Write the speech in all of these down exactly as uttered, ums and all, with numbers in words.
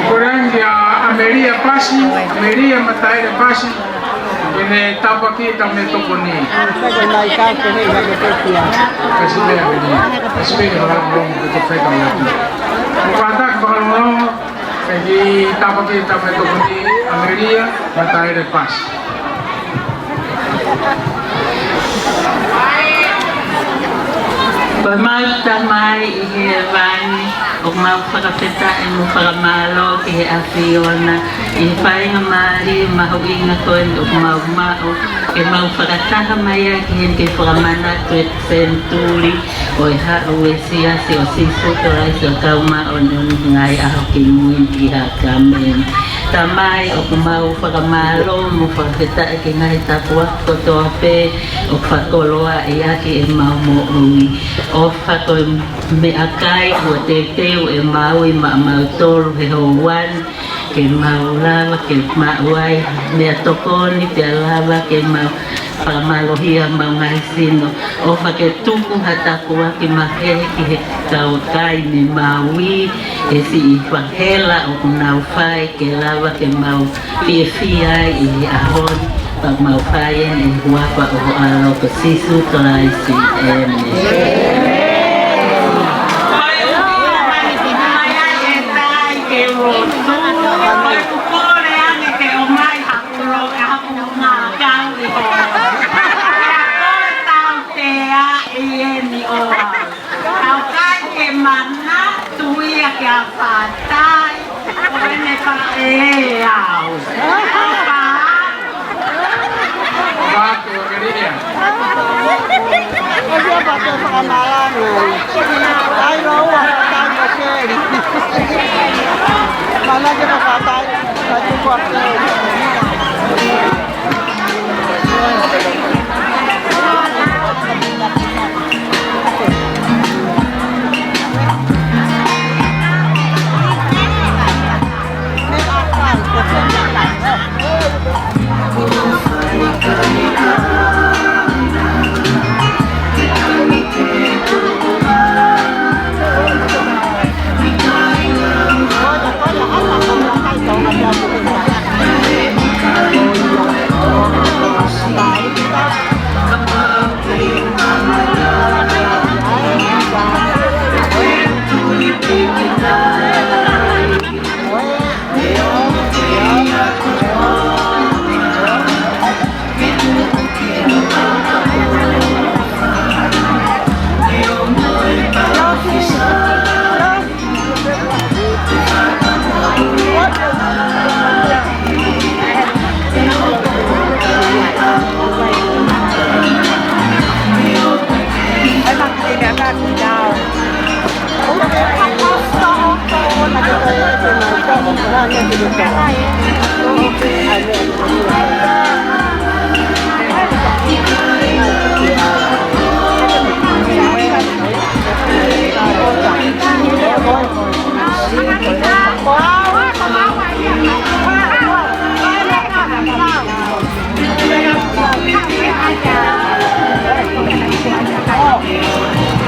Ko e rangi ʻa Amelia Pasi, Amelia Mataele Pasi, ʻene tāpuaki ʻetau meʻatokoni. Kasi pē Amelia, kasi pē ke hala mo ke tau fai ʻetau meʻatokoni. Mo kātaki fakalongolongo, ʻEiki, tāpuaki ʻetau meʻatokoni, Amelia Mataele Pasi. Ko ʻemau Tamai ʻi hēvani, ʻoku mau fakafetaʻi mo fakamālō ki he ʻAfiona ʻi he faingamālie mahuʻinga ko eni ʻoku mau maʻu, ke mau fakataha mai ai ki heni ke fakamanatu e senituli ʻo e haʻu e Siasi ʻo Sīsū Kalaisi ʻo e Kau Māʻoniʻoni ʻi he Ngaahi ʻAho Kimui ʻi Hakameni. Tamai, ʻoku mau fakamālō mo fakafetaʻi ki he ngaahi tāpuaki kotoa pē ʻoku fakakoloaʻi ʻaki ʻemau moʻui. ʻOfa ko e meʻakai kuo teuteu ʻe Maui maʻamautolu he houa ni, ke mau lava ke maʻu ai meʻatokoni, pea lava ke mau fakamālohia homau ngaahi sino. ʻOfa ke tuku ha tāpuaki makehe ki he kau kai mei Maui, he siʻi fakahela ʻoku nau fai, ke lava ke mau fiefia ai ʻi he ʻaho ni. Mau fai eni ʻi he huafa ʻo ho ʻAlo ko Sīsū Kalaisi. ʻĒmeni. Tau kai ke manatu ia kia Fatai, ko ʻene faʻē au. Opa. Ko ia pea te fakamalanga. ʻAi ua Fatai mo Keli. Mana ke Fatai, ka tuku ʻa Keli.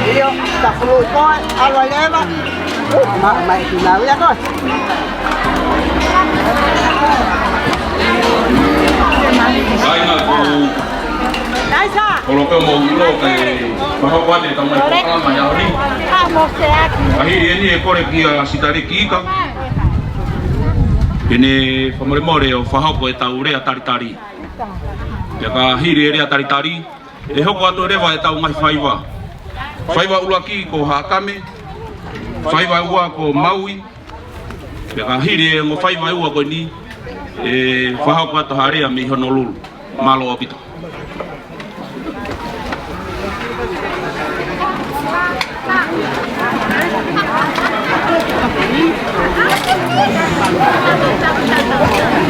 ʻIo, ta fulu ko e ʻalu leva. Ma, ma e ki lau ia ko. Ai, ma ku. Naisa. Kolo pē mo ulo ke fakahoko atu e tau mai polokalama ia ʻoni. Ka hili eni ʻe kole kia Sitaleki Ika ke ne fakamolemole ʻo fakahoko e tau lea talitali. Pea ka hili e lea talitali, ʻe hoko atu leva e tau ngaahi faiva. Faiva ʻuluaki ko Haʻakame, faiva ua ko Maui, pea ka hili e ongo faiva ua ko eni, ʻe fakahoko atu ha lea mei Honolulu. Mālō ʻaupito.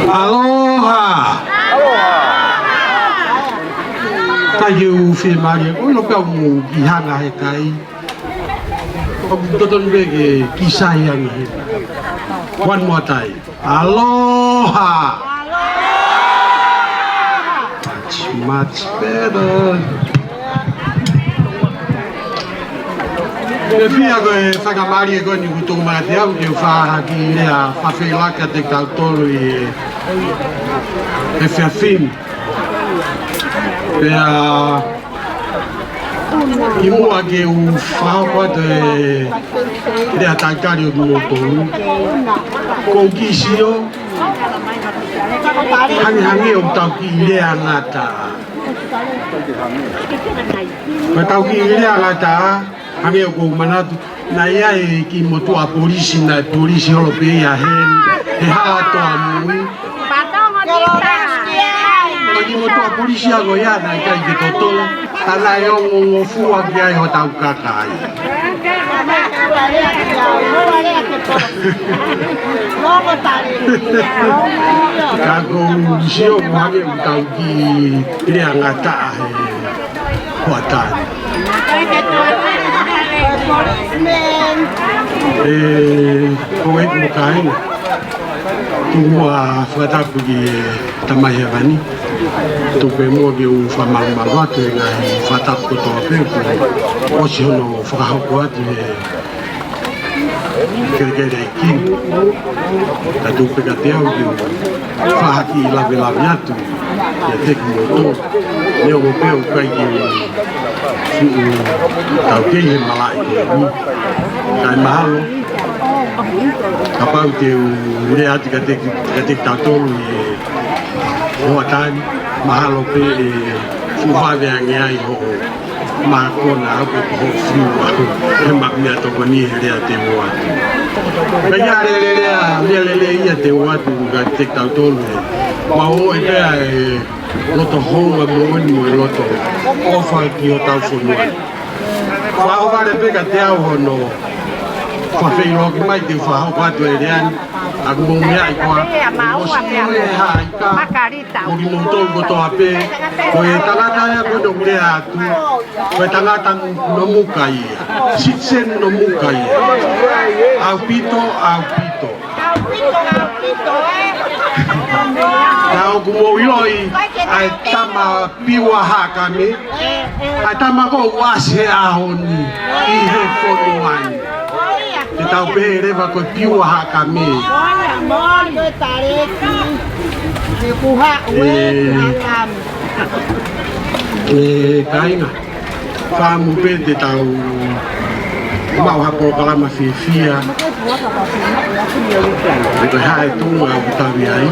Aloha. Kai ke u fiemālie, ʻoku ou loto pē au mo ki hanga he kai. ʻOku totonu pē ke kisai ange he. One more time. Aloha. Much, much better. ʻE fiha ko e fakamālie ko eni kuo tuku mai kiate au ke u fakahoko e lea fakafeʻiloaki kiate kitautolu ʻi he efiafi ni. Pea kimuʻa ke u fakahoko atu e lea talitali ʻo kimoutolu, ʻoku ou kiʻi sio, hangehangē ʻoku tau kiʻi lea ngata. Ka tau kiʻi lea ngata, hangē ʻoku ou manatu, naʻe ʻi ai e kiʻi motuʻa polisi, naʻe polisi holo pē ia he, he hala toa mui. Ko e kiʻi motuʻa polisi ia ko ia naʻe ʻikai ke totolo, ka naʻe ongongofua ki ai hotau kakai. Ka ʻoku ou sio ʻoku hangē ʻoku tau kiʻi lea ngata he hoʻatā ni. ʻE, ko e mo kāinga. Tuku muʻa fakatapu ki he Tamai Hēvani. Tuku pē muʻa ke u fakamalumalu atu he ngaahi fakatapu kotoa pē kuo ʻosi hono fakahoko atu he kelekele ʻeiki ni. Ka tuku pē kiate au ke u fakahoko e kiʻi lavelave atu. kiate kimoutolu. Neongo pē ʻoku ʻikai ke u fuʻu taukei he malaʻe ko eni, kae mahalo kapau te u lea atu kiate, kiate kitautolu he hoʻatā ni, mahalo pē ʻe fuʻu vave ange ai hoʻo mākona au pe ko hoʻo fiu au he maʻu meʻatokoni he lea te u ʻoatu. Ka ʻi he lea lelei, lea lelei ia te u ʻoatu kiate kitautolu, ʻe maʻu ʻe pea e loto houngaʻia moʻoni mo e loto ʻofa ki hotau fonua. Fakaʻohovale pē kiate au hono fakafeʻiloaki mai ke u fakahoko atu e lea ni, ʻa ʻeku mou meaʻi koā, ʻosi ʻi he hā ika, mo kimoutolu kotoa pē, ko e tangata ia ko eni ʻoku lea atu, ko e tangata nomuka ia, citizen nomuka ia. ʻAupito, ʻaupito. Ka ʻoku mou ʻiloʻi ʻa e tama Piua Haʻakame, ʻa e tama ko ē ʻoku ʻasi he ʻaho ni ʻi he fonua ni. Te tau pehē leva ko e Piua Haʻakame. ʻE, ʻe kāinga, fakaʻamu pē te tau maʻu ha polokalama fiefia. Ko e hā e tuʻunga ʻoku tau ʻi ai,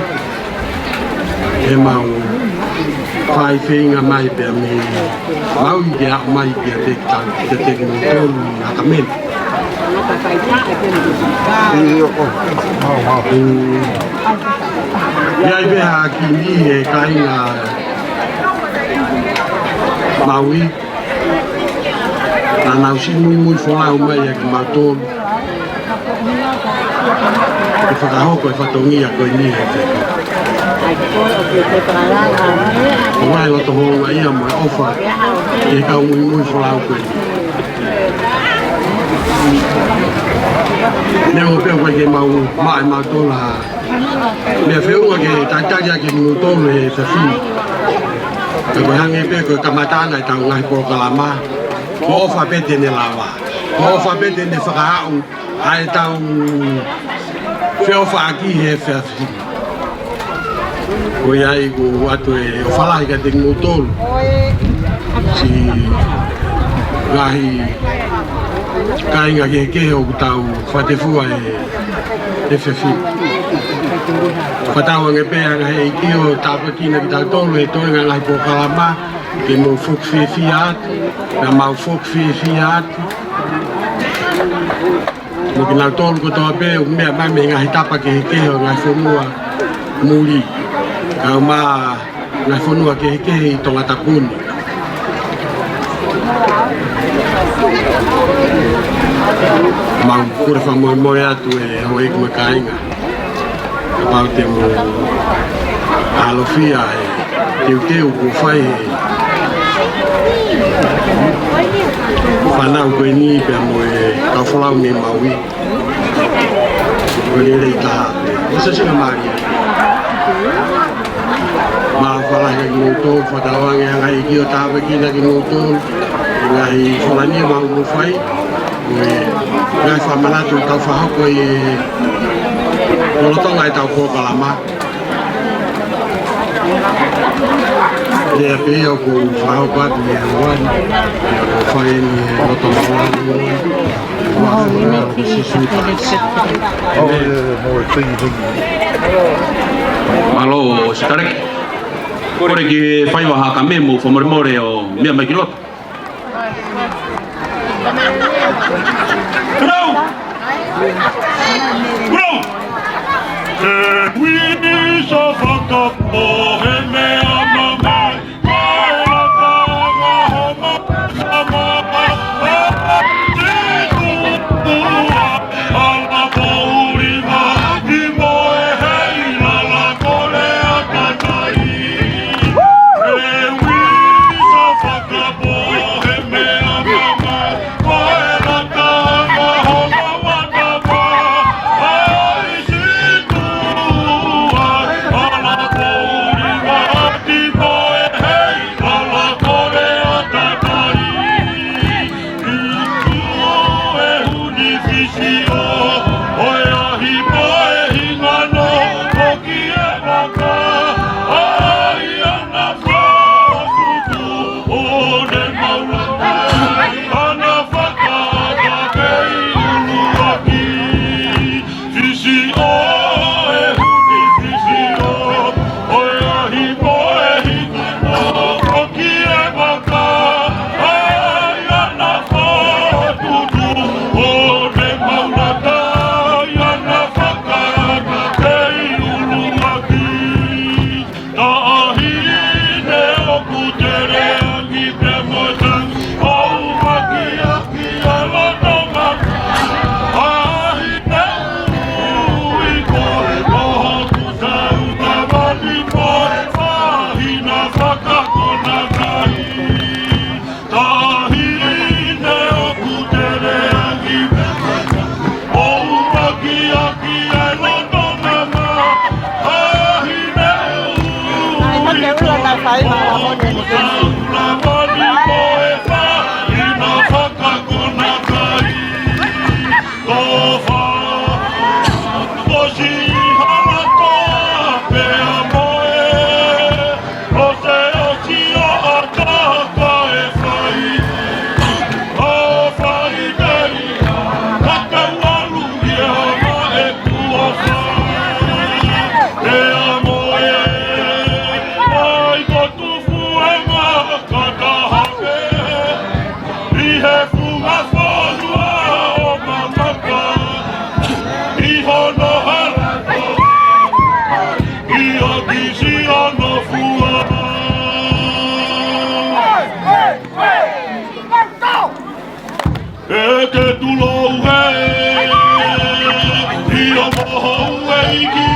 ʻe maʻu faifeinga mai pea mei Maui ke aʻu mai kiate kita, kiate kimoutolu ʻi Haʻakame. ʻI ai pē ha kiʻi niʻihi ʻe kāinga Maui naʻa nau ʻosi muimui folau mai ʻa kimautolu ke fakahoko e fatongia ko eni he fefi. ʻOku ʻi ai e loto houngaʻia mo e ʻofa ki he kau muimui folau ko eni. Neongo pē ʻoku ʻikai ke mau maʻu ʻe mautolu ha meʻa feʻunga ke talitali ʻaki kimoutolu he fefi. Ka ko e hangē pē ko e kamataʻanga ʻetau ngaahi polokalama, ko e ʻofa pē te ne lava, ko e ʻofa pē te ne fakaaʻu ʻa ʻetau feʻofaʻaki he efiafi ni. Ko ia ai ʻoku ou ʻoatu e ʻofa lahi kiate kimoutolu, siʻi ngaahi kāinga kehekehe ʻoku tau fakatefua he efiafi ni. Fakatauange pē ʻa e ngaahi ʻeiki ʻo tāpuekina kitautolu he toenga e ngaahi polokalama, ke mou foki fiefia atu, pea mau foki fiefia atu. Mo kinautolu kotoa pē ʻoku meʻa mai mei he ngaahi tapa kehekehe ʻo e ngaahi fonua muli, kae ʻumaʻā e ngaahi fonua kehekehe ʻi Tongatapu ni. Mau kole fakamolemole atu ʻe houʻeiki mo e kāinga, kapau te mou ʻalofia e teuteu kuo fai ʻe he fānau ko eni pea mo e kau folau mei Maui. Ko e lelei taha. Ko e siʻi singa mālie. Mau ʻofa lahi kiate kimoutolu, fakatauange ʻa e ngaahi ʻeiki ʻo tāpuekina kimoutolu he ngaahi fola ni ʻoku mou fai, mo e ngaahi fakamanatu ʻoku tau fakahoko ʻi he lolotonga ʻetau polokalama. Pea pehē ʻoku ou fakahoko atu ʻi he ʻaho ni, ʻoku ou fai eni he loto māʻoniʻoni. Mālō, Sitaleki. Kole ki he faiva Haʻakame mo fakamolemole ʻo meʻa mai ki loto. Bravo! Bravo! E ui so fakapohe mea mamae. Ke tulou he, ʻio mo houʻeiki.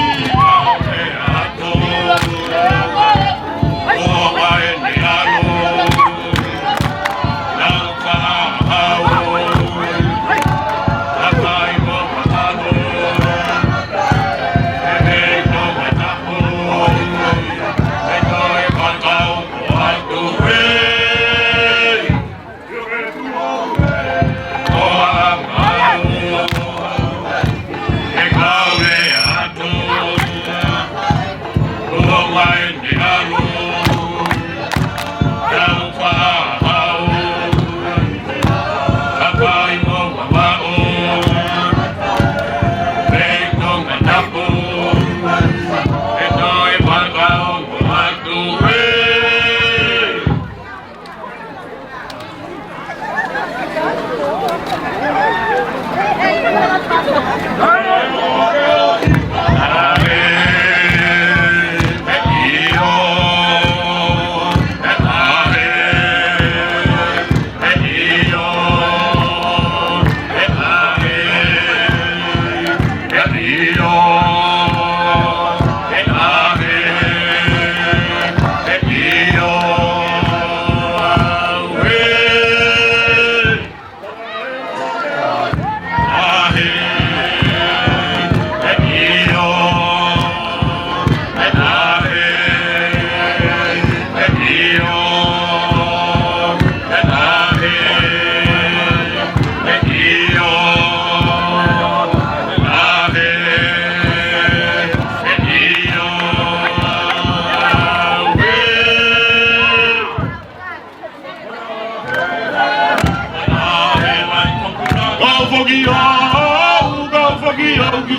Kau foki au, kau foki au ki.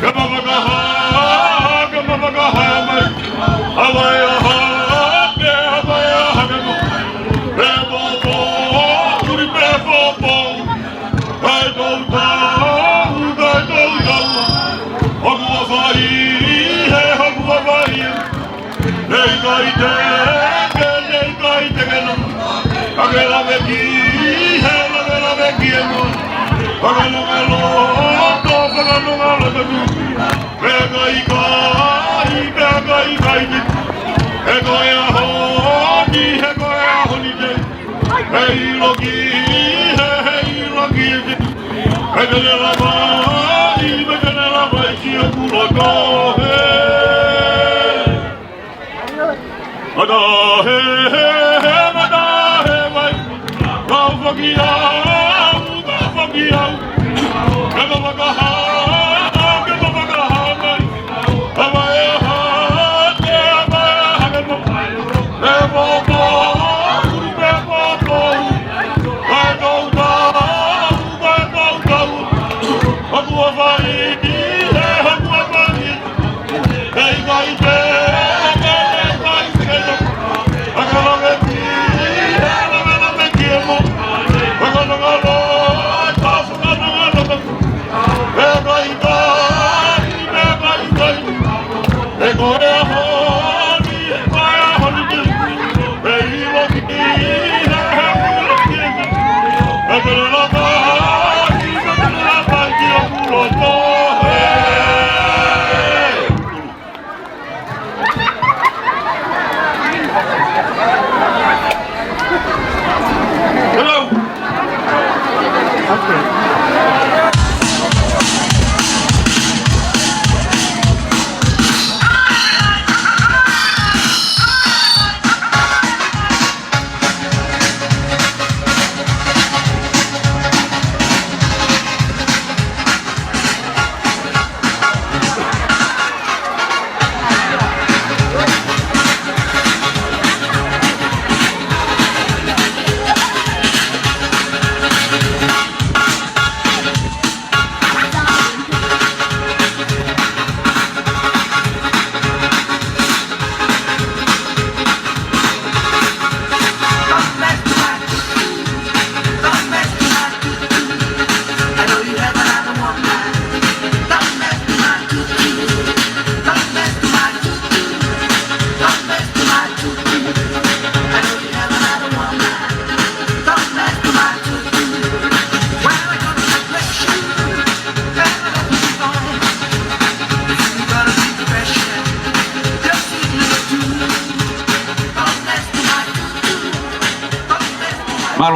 Ke ma fakahā, ke ma fakahā mai. Havaʻi ha, ke havaʻi ha ke mo. Pē popo, turi pē popo. Kai tou tau, kai tou tau. Hoku ʻafai, he hoku ʻafai. Nei kai te ke, nei kai te ke na. Ka ke lave ki he, lave lave ki he mo. Fakanonga loto, fakanonga loto tu. Pea kai kai, pea kai kai ki. He ko e ʻaho ni, he ko e ʻaho ni te. He ʻilo ki he, he ʻilo ki he. He te ne lava ai, he te ne lava ai ki hoku loto he. Mata he, he, he, mata he vai. Kau foki au, kau foki au. Ke ma fakahā, ke ma fakahā mai. Havaʻi ha, ke havaʻi ha ke mo. Pē popo, turi pē popo. Kai tou tau, kai tou tau. Hoku ʻafai, he hoku ʻafai. Nei kai te ke, nei kai te ke na. Fakalave ki he, fakalave ki he mo. Fakanonga loto, fakanonga loto. He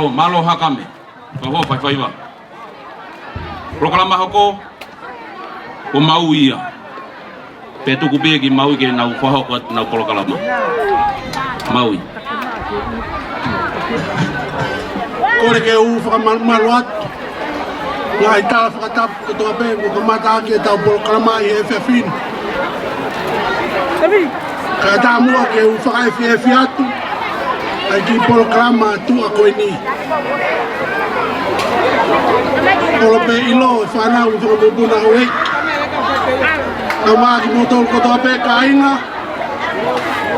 Mālō Hakame, ka ho faifaiva. Polokalama hoko, ko Maui ia. Pea tuku pē ki Maui ke nau fakahoko atu ʻenau polokalama. Maui. Kole ke u fakamalumalu atu. Ngaahi tala fakatapu kotoa pē, kuo kamata ʻaki ʻetau polokalama ʻi he efiafi ni. Kae ʻatā muʻa ke u fakaefiefi atu ʻa e kiʻi polokalama tuʻa ko eni. Kole pē ʻilo e fānau ʻi he fanga mokopuna ʻo e. Kae ʻatā kimoutolu kotoa pē kāinga.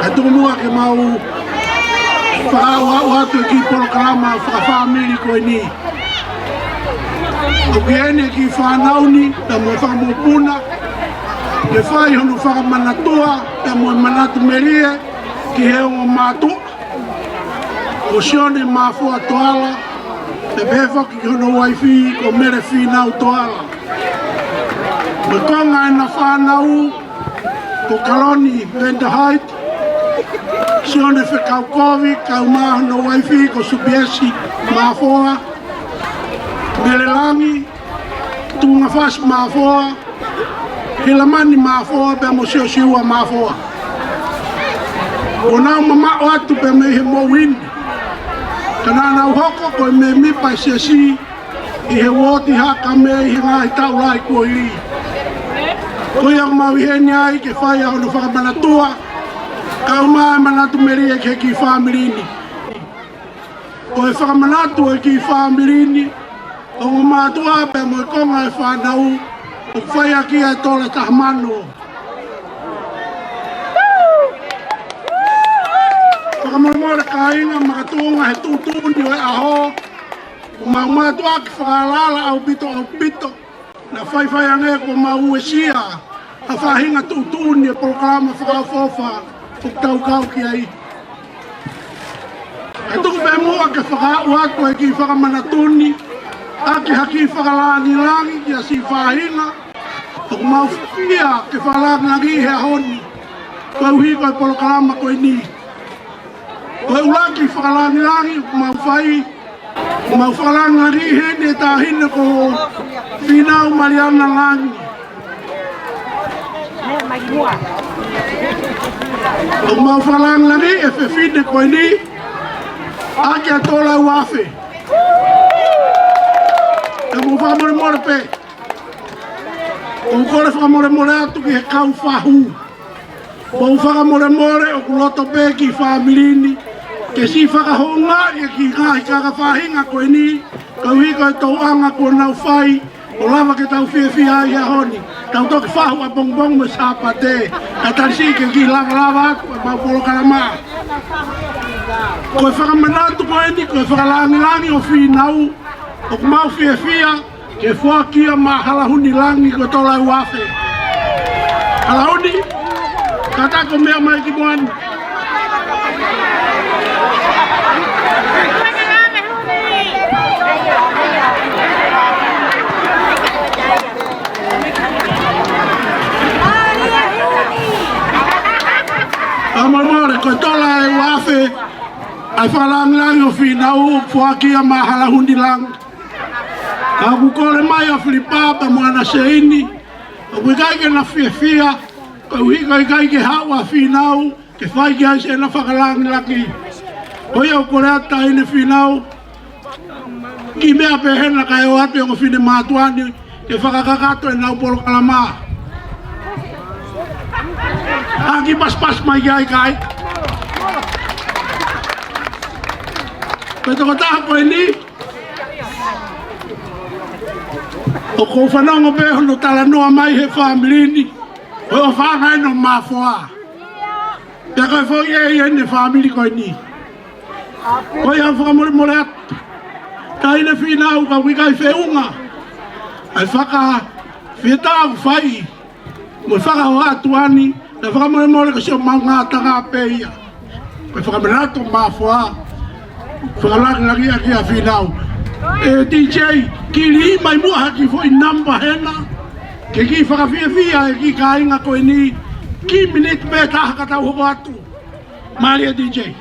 Kae tuku muʻa ke mau fakaaʻu atu e kiʻi polokalama fakafāmili ko eni. ʻOku ʻi heni e kiʻi fānau ni, pea mo e fanga mokopuna, ke fai hono fakamanatua, pea mo e manatu melie, ki he ongo mātuʻa, ko Sione Mafoa Toala, pea pehē foki ki hono uaifi, ko Mele Fīnau Toala. Mo e konga ʻena fānau, ko Kaloni Vanderheit, Sione Fekaukovi, kae ʻumaʻā hono uaifi ko Supiesi Mafoa, Mele Langi, Tungafasi Mafoa, Hilamani Mafoa, pea mo Siosiua Mafoa. Kuo nau mamaʻo atu pē mei he moʻui ni. Ka naʻa nau hoko ko e mēmipa ʻi he siasi, ʻi he uooti Hakame ʻi he ngaahi taʻu lahi kuo hili. Ko ia ʻoku mau ʻi heni ai ke fai ʻa hono fakamanatua, kae ʻumaʻā e manatu melie ki he kiʻi fāmili ni. Ko e fakamanatu e kiʻi fāmili ni, ongo mātuʻa pea mo e konga e fānau, ʻoku fai ʻaki e tola tahamano. Fakamolemole kāinga makatuʻunga he tuʻutuʻuni ʻo e ʻaho, ʻoku mau mātuʻaki fakaʻalaʻala ʻaupito ʻaupito. Naʻe faifai ange kuo mau uesia ha faʻahinga tuʻutuʻuni e polokalama fakaʻofoʻofa ʻoku tau kau ki ai. Kae tuku pē muʻa ke fakaaʻu atu e kiʻi fakamanatu ni, ʻaki ha kiʻi fakalāngilangi ki ha siʻi faʻahinga ʻoku mau fiefia ke fakalāngilangiʻi he ʻaho ni, koeʻuhi ko e polokalama ko eni. Ko e ʻuluaki fakalāngilangi ʻoku mau fai, ʻoku mau fakalāngilangiʻi heni e taʻahine ko Fīnau Maliana Langi. ʻOku mau fakalāngilangiʻi e fefine ko eni, ʻaki e tola ʻe ua afe. Ka mou fakamolemole pē. ʻOku ou kole fakamolemole atu ki he kau fahu. ʻOku ou fakamolemole ʻoku loto pē e kiʻi fāmili ni ke siʻi fakahoungaʻi e kiʻi ngaahi kaka faʻahinga ko eni, koeʻuhi ko e tauʻanga kuo nau fai, ʻo lava ke tau fiefia ai he ʻaho ni. Tau toki fahu ʻapongipongi mo e Sāpate, kae tali siʻi ke kiʻi lavalava atu ʻemau polokalama. Ko e fakamanatu ko eni, ko e fakalāngilangi ʻo Fīnau, ʻoku mau fiefia ke foaki ia maʻa Halahuni Langi ko e tola ʻe ua afe. Halahuni, kātaki ʻo meʻa mai ki muʻa ni. Fakamolemole, ko e tola ʻe ua afe ʻa e fakalāngilangi ʻo Fīnau, foaki ia maʻa Halahuni Langi. Ka ʻoku kole mai ʻa Filipa pea mo ʻAnaseini, ʻoku ʻikai ke na fiefia, koeʻuhi ʻoku ʻikai ke haʻu ʻa Fīnau ke fai ki ai siʻena fakalāngilangi. Ko ia ʻoku ou kole atu taʻahine Fīnau, kiʻi meʻa pē hena kae ʻoatu e ongo finemātuʻa ni ke fakakakato ʻenau polokalama. ʻA, kiʻi pasipasi mai ki ai kāinga. Ko e tokotaha ko eni, ʻoku ou fanongo pē hono talanoa mai he fāmili ni, ko e ʻofaʻanga ʻena ʻo Mafoa. Pea ko e foʻi ʻe ʻi heni he fāmili ko eni. Ko ia ʻoku ou fakamolemole atu, taʻahine Fīnau, ka ʻoku ʻikai feʻunga ʻa e fakafetaʻi ʻoku fai mo e fakahohaʻa atu eni, ka fakamolemole ko siʻomau ngataʻanga pē ia. Ko e fakamanatu ʻo Mafoa, fakalāngilangiʻi ʻaki ʻa Fīnau. ʻE DJ, kiʻi liʻi mai muʻa ha kiʻi foʻi namba hena, ke kiʻi fakafiefia e kiʻi kāinga ko eni, kiʻi miniti pē ʻe taha ka tau hoko atu. Mālie DJ.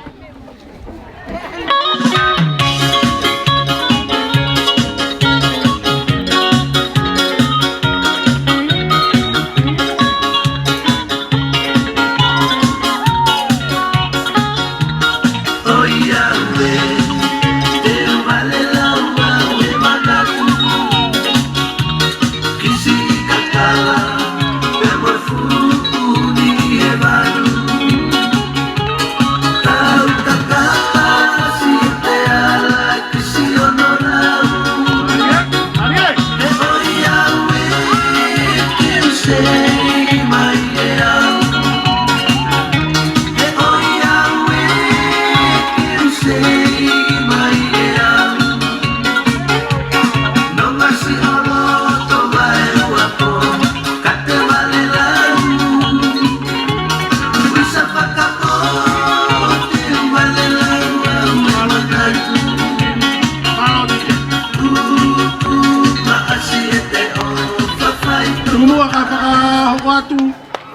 atu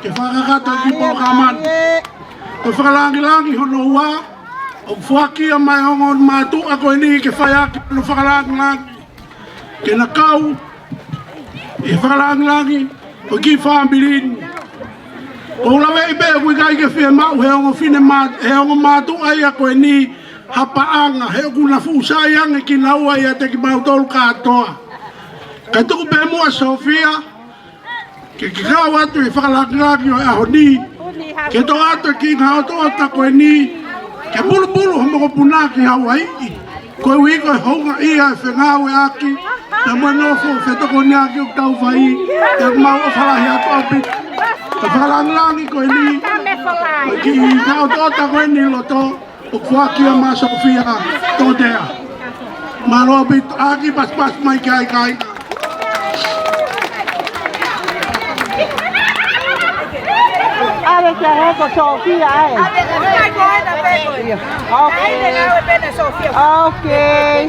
ke fakakakato e kiʻi polokalama ni. Ko e fakalāngilangi hono ua, ʻoku foaki ia maʻá e ongo mātuʻa ko eni ke fai ʻaki hono fakalāngilangi. Ke na kau ʻi he fakalāngilangi ʻo e kiʻi fāmili ni. ʻOku ou laveʻi pē ʻoku ʻikai ke fiemaʻu he ongo fine mā-, he ongo mātuʻa ia ko eni ha paʻanga, he ʻoku na fuʻu sai ange kinaua ʻiate kimautolu kātoa. Kae tuku pē muʻa Sofia, ke ke kau atu ʻi he fakalāngilangi ʻo e ʻaho ni, ke toʻo atu e kiʻi ngaʻotoʻota ko eni, ke pulupulu ho mokopuna ki Hauaiʻi. Koeʻuhi ko e houngaʻia e fengāueʻaki, pea mo e nofo fetokoniʻaki ʻoku tau fai, pea mau ʻofa lahi atu ʻaupito. Ko e fakalāngilangi ko eni, ko e kiʻi ngaʻotoʻota ko eni loto, ʻoku foaki ia maʻa Sofia Totea. Mālō ʻaupito, ʻaki pasipasi mai ki ai kāinga. ʻAve kia hoko Sofia ai. ʻOkei. ʻOkei.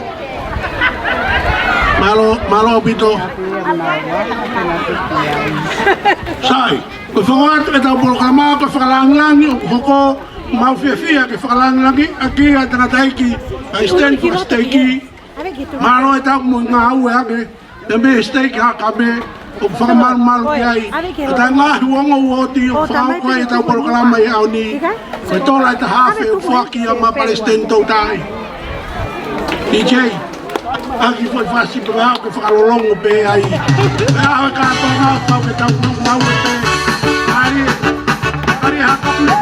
Mālō, mālō ʻaupito. Sai, ko e fakaʻosi atu ʻetau polokalama, ko e fakalāngilangi ʻoku hoko, mau fiefia ke fakalāngilangiʻaki ʻa e tangataʻeiki ʻa e Palesiteni fakasiteiki. Mālō ʻetau moʻui ngāue ange, pea mei he siteiki Hakame, ʻoku fakamalumalu ki ai. Ko e taha e ngaahi ongo uooti ʻoku fakahoko ai ʻetau polokalama ʻi he ʻaho ni. Ko e tola ʻe taha afe ʻoku foaki ia maʻa Palesiteni Toutai. DJ, ʻaki foʻi fasi pē ʻo ke fakalolongo pē ai. Pea ʻoua ʻe kātoanga, pau ke tau nau mau e pē. Ari, ari Hakame.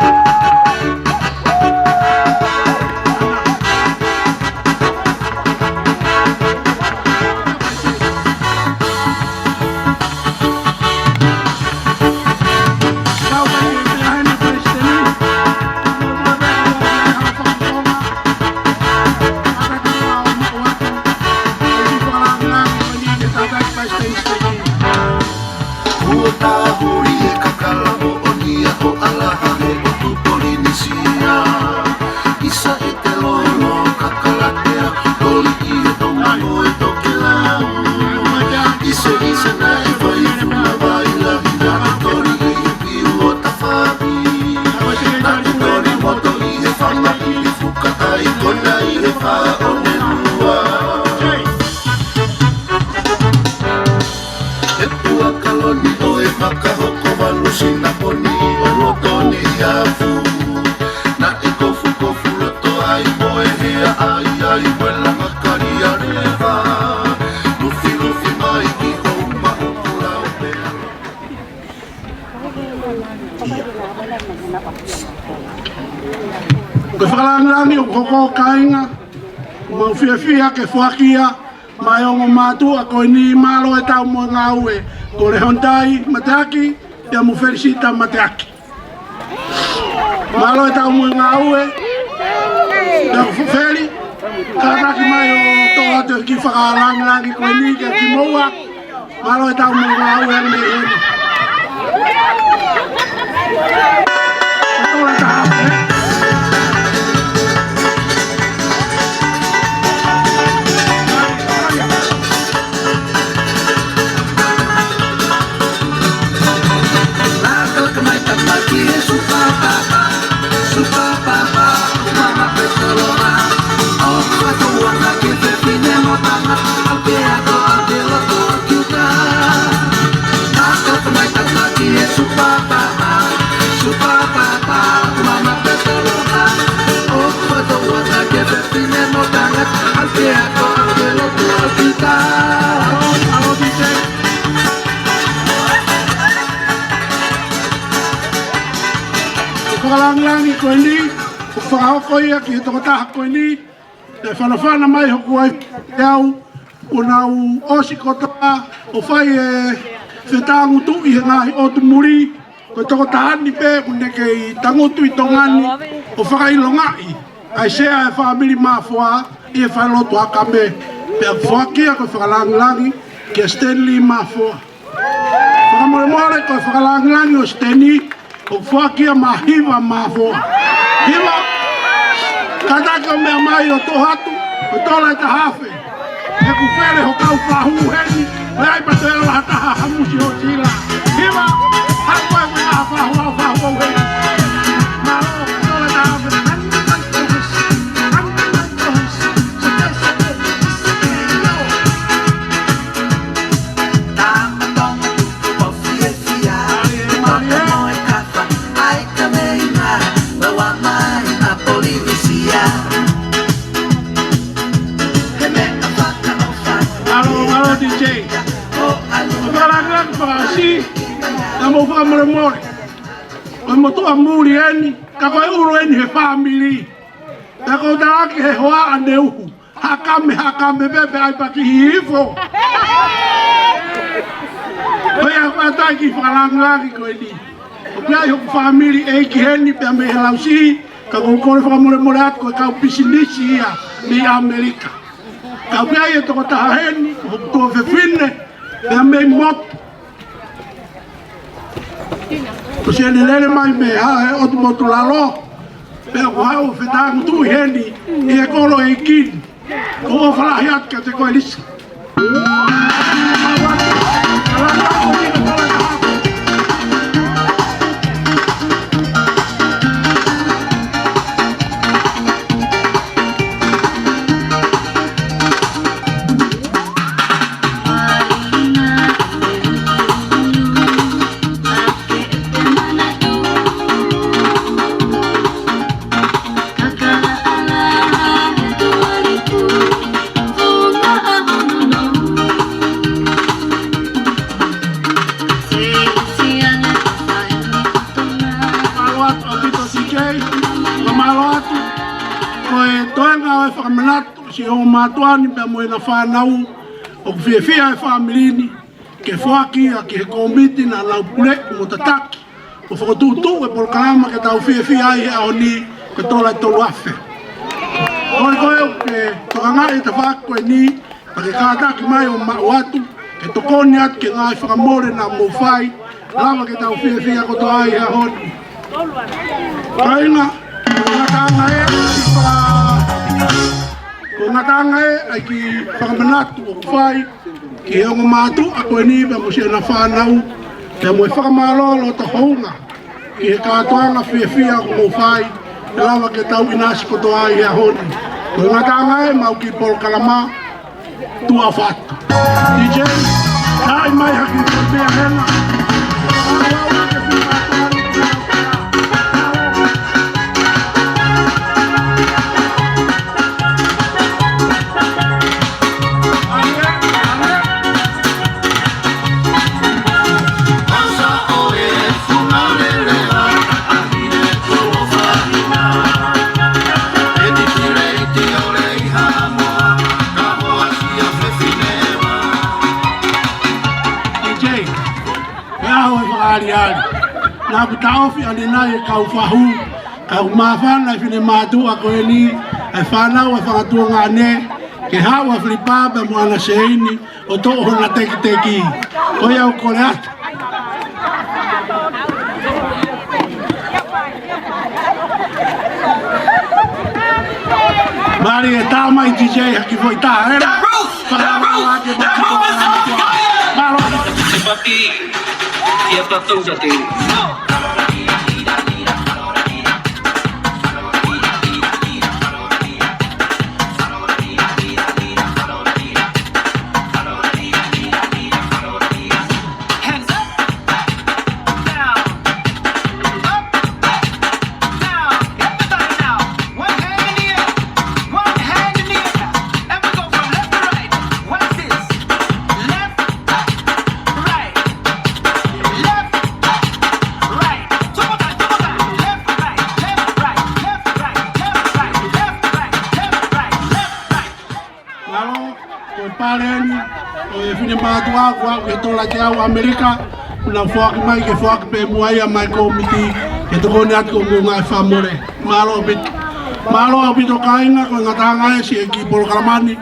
Kuo tāhuli e kakala moʻoni ʻa Hoʻalaha he ʻotu Polinisia. ʻIsa e te lolo kakalatea, toli ʻi he tonga mo e tokelau. ʻIsa, ʻisa naʻe fai funa vai lahi naʻe toli ʻi he piu ʻo Tafaʻi. Naʻe toli moto ʻi he fanga ʻi he fuka ʻa e kona ʻi he fā ʻo Nelua. He puaka loni ʻo e maka hoko valu sina poni ʻi loto ni afu. Naʻe kofukofu loto ai mo e hea ai ai mo e langa kali a leva. Lufilufi mai ki houma ʻo pulau pea. Ko e fakalāngilangi ʻoku hoko kāinga, mau fiefia ke foaki ia maʻa e ongo mātuʻa ko eni. Mālō ʻetau moʻui ngāue, ko Lehontai Mateaki, pea mo Felisita Mateaki. Mālō ʻetau moʻui ngāue, pea ko Feli, kātaki mai ʻo toʻo atu e kiʻi fakalāngilangi ko eni kia kimoua. Mālō ʻetau moʻui ngāue ʻa e mei heni. Ko e fakalāngilangi ko eni, ʻoku fakahoko ia ki he tokotaha ko eni, naʻe fanafana mai hoku ʻai te au, ʻo nau ʻosi kotoa ʻo fai e fetāngutuʻi he ngaahi ʻotu muli. Ko e tokotaha ni pē ʻoku ne kei tangutu ʻi Tonga ni ʻo fakaʻilongaʻi ʻa e sea e fāmili Mafoa ʻi he falelotu Hakame. Pea foaki ia ko e fakalāngilangi kia Stanley Mafoa. Fakamolemole, ko e fakalāngilangi ʻo Stanley, ʻoku foaki ia maʻa Hiva Mafoa. Hiva, kātaki ʻo meʻa mai ʻo toʻo atu, ʻo tola e taha afe. He ʻoku fele ho kau fahu heni, ʻoku ʻi ai pē ha taha ha musi ʻo sila. Hiva, haʻu Mālō, mālō, D J. Ko e fakalāngilangi fakaʻosi, ka mou fakamolemole. Ko e motuʻa muli eni, ka ko e ʻulu eni he fāmili. Pea ko e talaki he hoa ʻa Neuhu. Hakame, hakame, pepe, ʻai paki hifo. Ko ia ʻoku ʻatā e kiʻi fakalāngilangi ko eni. ʻOku ʻi ai hoku fāmili ʻeiki heni pea mei he Lausiʻi, ka ʻoku ou kole fakamolemole atu ko e kau pisinisi ia mei ʻAmelika. Ka ʻoku ʻi ai e tokotaha heni, ko hoku tuofefine, pea mei motu. Ko siʻene lele mai mei he ʻotu motu lalo, pea ʻoku haʻu ʻo fetāngutuʻi heni ʻi he kolo ʻeiki ni. Ko e ʻofa lahi atu kiate koe Lisa. Mālō atu ʻaupito D J, ka mālō atu. Ko e toenga ʻo e fakamanatu, siʻi ongo mātuʻa ni pea mo ʻena fānau, ʻoku fiefia e fāmili ni ke foaki ia ki he kōmiti naʻa nau puleʻi mo tataki, ʻo fokotuʻutuʻu e polokalama ke tau fiefia ai he ʻaho ni, ko e tola ʻe tolu afe. Ko e, ko e, ke tokangaʻi e tafaʻaki ko eni, pea ke kātaki mai ʻo maʻu atu, ke tokoni atu ki he ngaahi fakamole naʻa mou fai, lava ke tau fiefia kotoa ai he ʻaho ni. Kāinga, ko e ngataʻanga ē, ko e ngataʻanga ē, ʻa e kiʻi fakamanatu ʻoku fai ki he ongo mātuʻa ko eni pea mo siʻena fānau, pea mo e fakamālō loto hounga ki he kātoanga fiefia ʻoku mou fai, lava ke tau ʻinasi kotoa ai he ʻaho ni. Ko e ngataʻanga ē ʻemau kiʻi polokalama, tuʻa ʻofa atu. D J, taʻi mai ha kiʻi pea hena. D J, he ʻaho e fakaʻaliʻali. Naʻa ku taʻofi ʻanenai e kau fahu, ka ʻoku māfana e finemātuʻa ko eni, e fānau e fakatuongaʻane, ke haʻu ʻa Filipa pea mo ʻAna Seini, ʻo toʻo hona tekiteki. Ko ia ʻoku kole atu. Mālie, tā mai D J ha kiʻi foʻi taha, ē? The roof! The roof! The roof is on fire! Mālō. Te pati, ia tatou ka te. Hands up, down, up, down. Everybody now. One hand in the air, one hand in the air. And we go from left to right. Watch this. Left, right, left, right. Two more times, two more times. Left, right, left, right, left, right, left, right, left, right, left, right, left, right. Mālō, ko e pale eni ʻo e finemātuʻa kuo aʻu ki he tola teau ʻAmelika, kuo nau foaki mai ke foaki pē muʻa ia maʻa e kōmiti, ke tokoni atu ki hoʻomou ngaahi fakamole. Mālō ʻaupito. Mālō ʻaupito kāinga, ko e ngataʻanga ē siʻi kiʻi polokalama ni.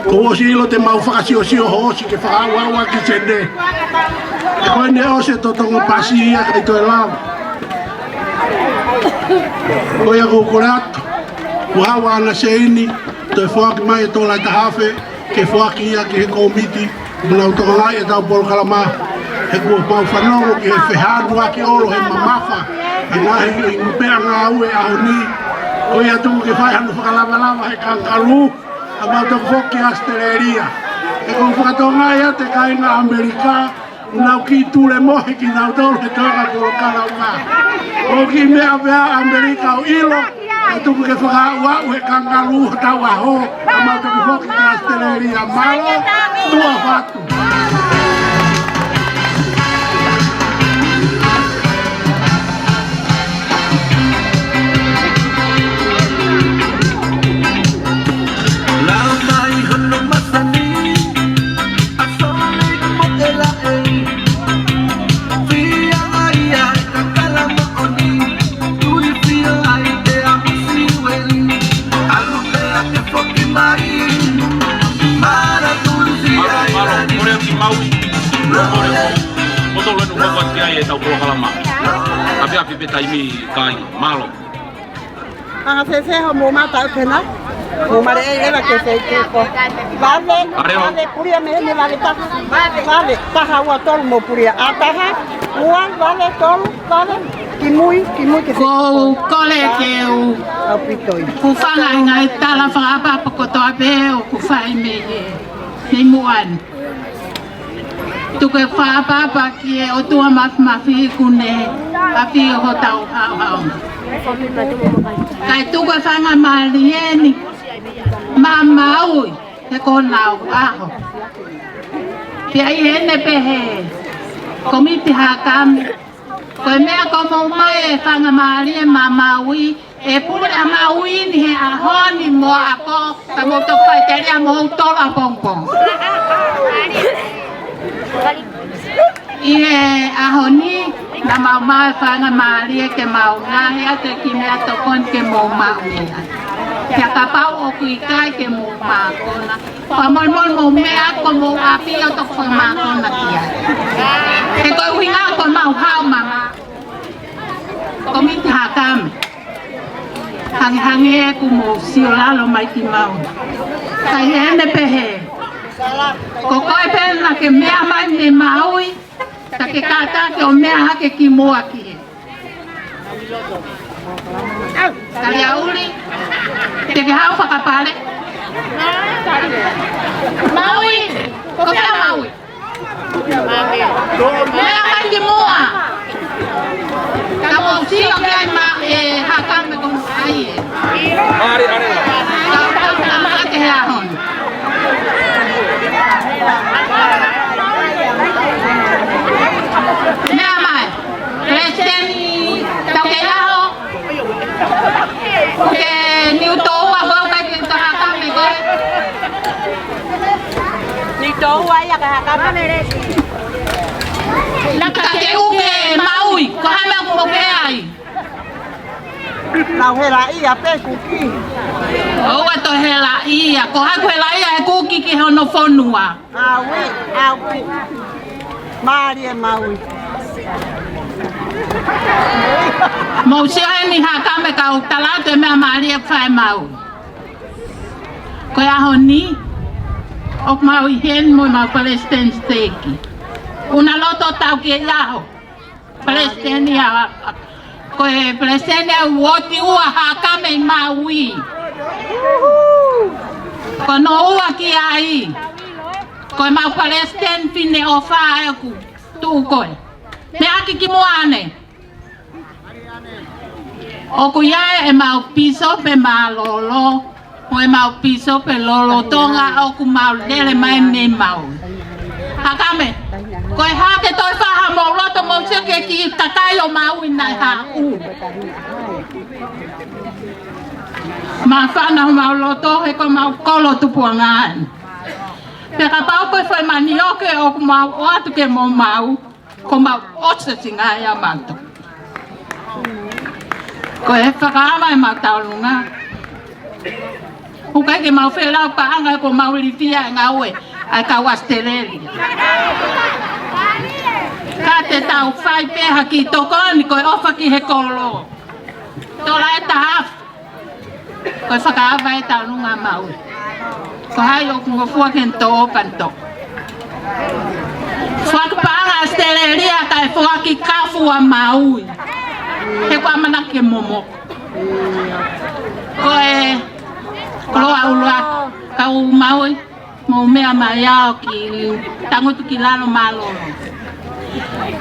Kuo ʻosi ʻilo te mau fakasiosio hoosi ke fakaʻauʻauʻaki sene. Ko eni ʻosi e totongi pasi ia ʻikai toe lava. Ko ia ʻoku ou kole atu, kuo haʻu ʻa ʻAna Seini, toe foaki mai e tola ʻe taha afe, ke foaki ia ki he kōmiti, Mau tokangaʻi ʻetau polokalama, he kuo mau fanongo ki he fehangahangai ʻo e mamafa, he ngaahi ʻi pea ngāue ʻaho ni, ko ia tuku ke fai hano fakalavalava he kangalū, ʻa mau toki foki ki ʻAositelēlia. He ʻoku ou fakatokangaʻi atu e kāinga ʻAmelika, ʻoku nau kiʻi tulemohe kinautolu he toenga polokalama. ʻOku kiʻi meʻa pē ʻa ʻAmelika ʻo ʻilo, ʻe tuku ke fakaaʻuaʻu he kangalū hotau ʻaho, ʻa mau toki foki ki ʻAositelēlia. Mālō, tuʻa ʻofa atu. Mālō, mālō, kole ki Maui. Mālō, kole. Ko tolu enu kua kua ki ai ʻetau polokalama. Afiafi pē taimi kai. Mālō. Anga fēfē hoʻomou mata ʻo pehē nai? Mou male ʻei leva ke fai ke ko. Vave, vave, pulia mei heni, vave taha. Vave, taha, ua, tolu, mou pulia. ʻA taha, ua, vave, tolu, vave. Kimui, kimui ke fai. Ko u kole ke u ʻaupito ia. Hūfanga he ngaahi tala fakaʻapaʻapa kotoa pē ʻoku fai mei he, mei muʻa ni. Tuku e fakaʻapaʻapa ki he ʻOtua Māfimafi kuo ne ʻafio ʻi hotau haohaoa. Kae tuku e faingamālie ni maʻa Maui he ko honau ʻaho. Pea ʻi heʻene pehē, Kōmiti Hakame, ko e meʻa ko e maʻu mai e faingamālie maʻa Maui, ʻe pule ʻa Maui ni he ʻaho ni mo ʻapo, ka mou toki faʻiteliha mo houtolu ʻapongipongi. ʻI he ʻaho ni, naʻa mau maʻu e faingamālie ke mau ngaohi atu e kiʻi meʻatokoni ke mou maʻu ia. Pea kapau ʻoku ʻikai ke mou mākona, fakamolemole mou meʻa ʻo mou ʻapi ʻo toki fakamakona ki ai. He ko e ʻuhinga ko ʻemau hao mama, Kōmiti Hakame. Hangehangē kuo mou sio lalo mai ki Maui. Ka ʻi heʻene pehē, ko koe pē naʻa ke meʻa mai mei Maui, ka ke kātaki ʻo meʻa hake ki muʻa ki he Kaliaʻuli, te ke haʻu fakapale. Maui, ko fē Maui? Meʻa mai ki muʻa. Ka mou sio ki ai maʻa e Hakame ko ai. Ari, ari. Ka, ka, ka, ka, ke he ʻaho ni. Meʻa mai. Palesiteni Taukeiʻaho, ke niu tōua ko au kai ke ta Hakame ko e. Niu tōua ia ka Hakame. Naʻa ke uke Maui, ko e hā e meʻa ʻoku mou pehē ai? Nau helaʻia pē kuki. ʻOua ʻe toe helaʻia, ko hai ʻoku helaʻia he kuki ki hono fonua? Maui, Maui. Mālie Maui. Mou sio heni Hakame kau tala atu e meʻa mālie ʻoku fai ʻe Maui. Ko e ʻaho ni, ʻoku mau ʻi heni mo ʻemau palesiteni siteiki. ʻUna loto Taukeiʻaho. Palesiteni ʻa, ʻa, ko e palesiteni ʻa e uooti ua Hakame ʻi Maui. Ko hono ua ki ai, ko ʻemau palesiteni Fineʻofa ʻa ē ʻoku tuʻu ko ē. Meʻa hake ki muʻa ʻanai. ʻOku ʻi ai ʻemau pīsope mālōlō, mo ʻemau pīsope lolotonga ʻoku mau lele mai mei Maui. Hakame, ko e hā ke toe fai ha mou loto mou sio ki he kiʻi kakai ʻo Maui naʻe haʻu. Māfana homau loto he ko homau kolo tupuʻanga eni. Pea kapau ko e foʻi manioke ʻoku mau ʻoatu ke mou maʻu, ko homau ʻosi e singa ia mato. Ko e fakaava ʻemau tauʻolunga. ʻOku ʻikai ke mau feʻiloaki paʻanga ko homau ilifia e ngāue ʻa e kau ʻAositelēlia. Ka te tau fai pē ha kiʻi tokoni ko e ʻofa ki he kolo. Tola e taha. Ko e fakaava e tauʻolunga Maui. Ko hai ʻoku ngofua ke ne toʻo ka ne toʻo. Foaki paʻanga ʻAositelēlia kae foaki kafu ʻa Maui. He ko e ʻamanaki ke momoko. Ko e koloa ʻuluaki, kau Maui, mou meʻa mai ā ʻo ki tangutu ki lalo mālōlō.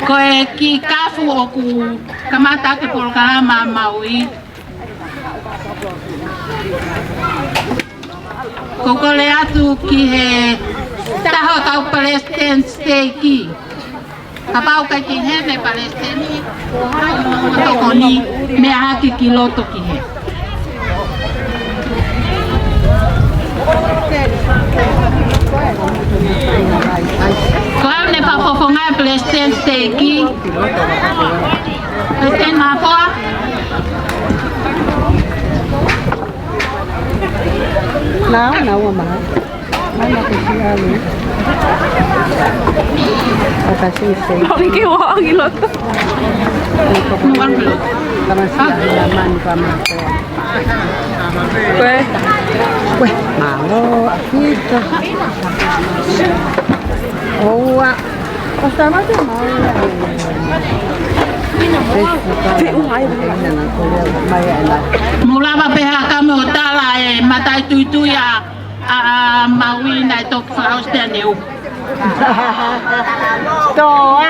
Ko e kiʻi kafu ʻoku kamata ʻaki e polokalama ʻa Maui. Ko e kole atu ki he taha ʻo e kau palesiteni siteiki. Kapau ʻoku ʻikai ke ʻi heni e palesiteni, ko hai ʻoku tokoni, meʻa hake ki loto ki hē. Ko au ʻe fakafofongaʻi e palesiteni siteiki. Palesiteni Mafoa. Nau, nau ʻa mai. Mana ko si alu. Ata si se. Pau ke ua angi loto. Nuan pelo. Kama si alu na mani pa ma. Kue. Kue. Mālō, ʻafita. ʻOua. Mou lava pē Hakame ʻo tala e mataʻituitui ʻa, ʻa, ʻa Maui naʻe toki fakaʻosi ʻene ʻupu. Toa.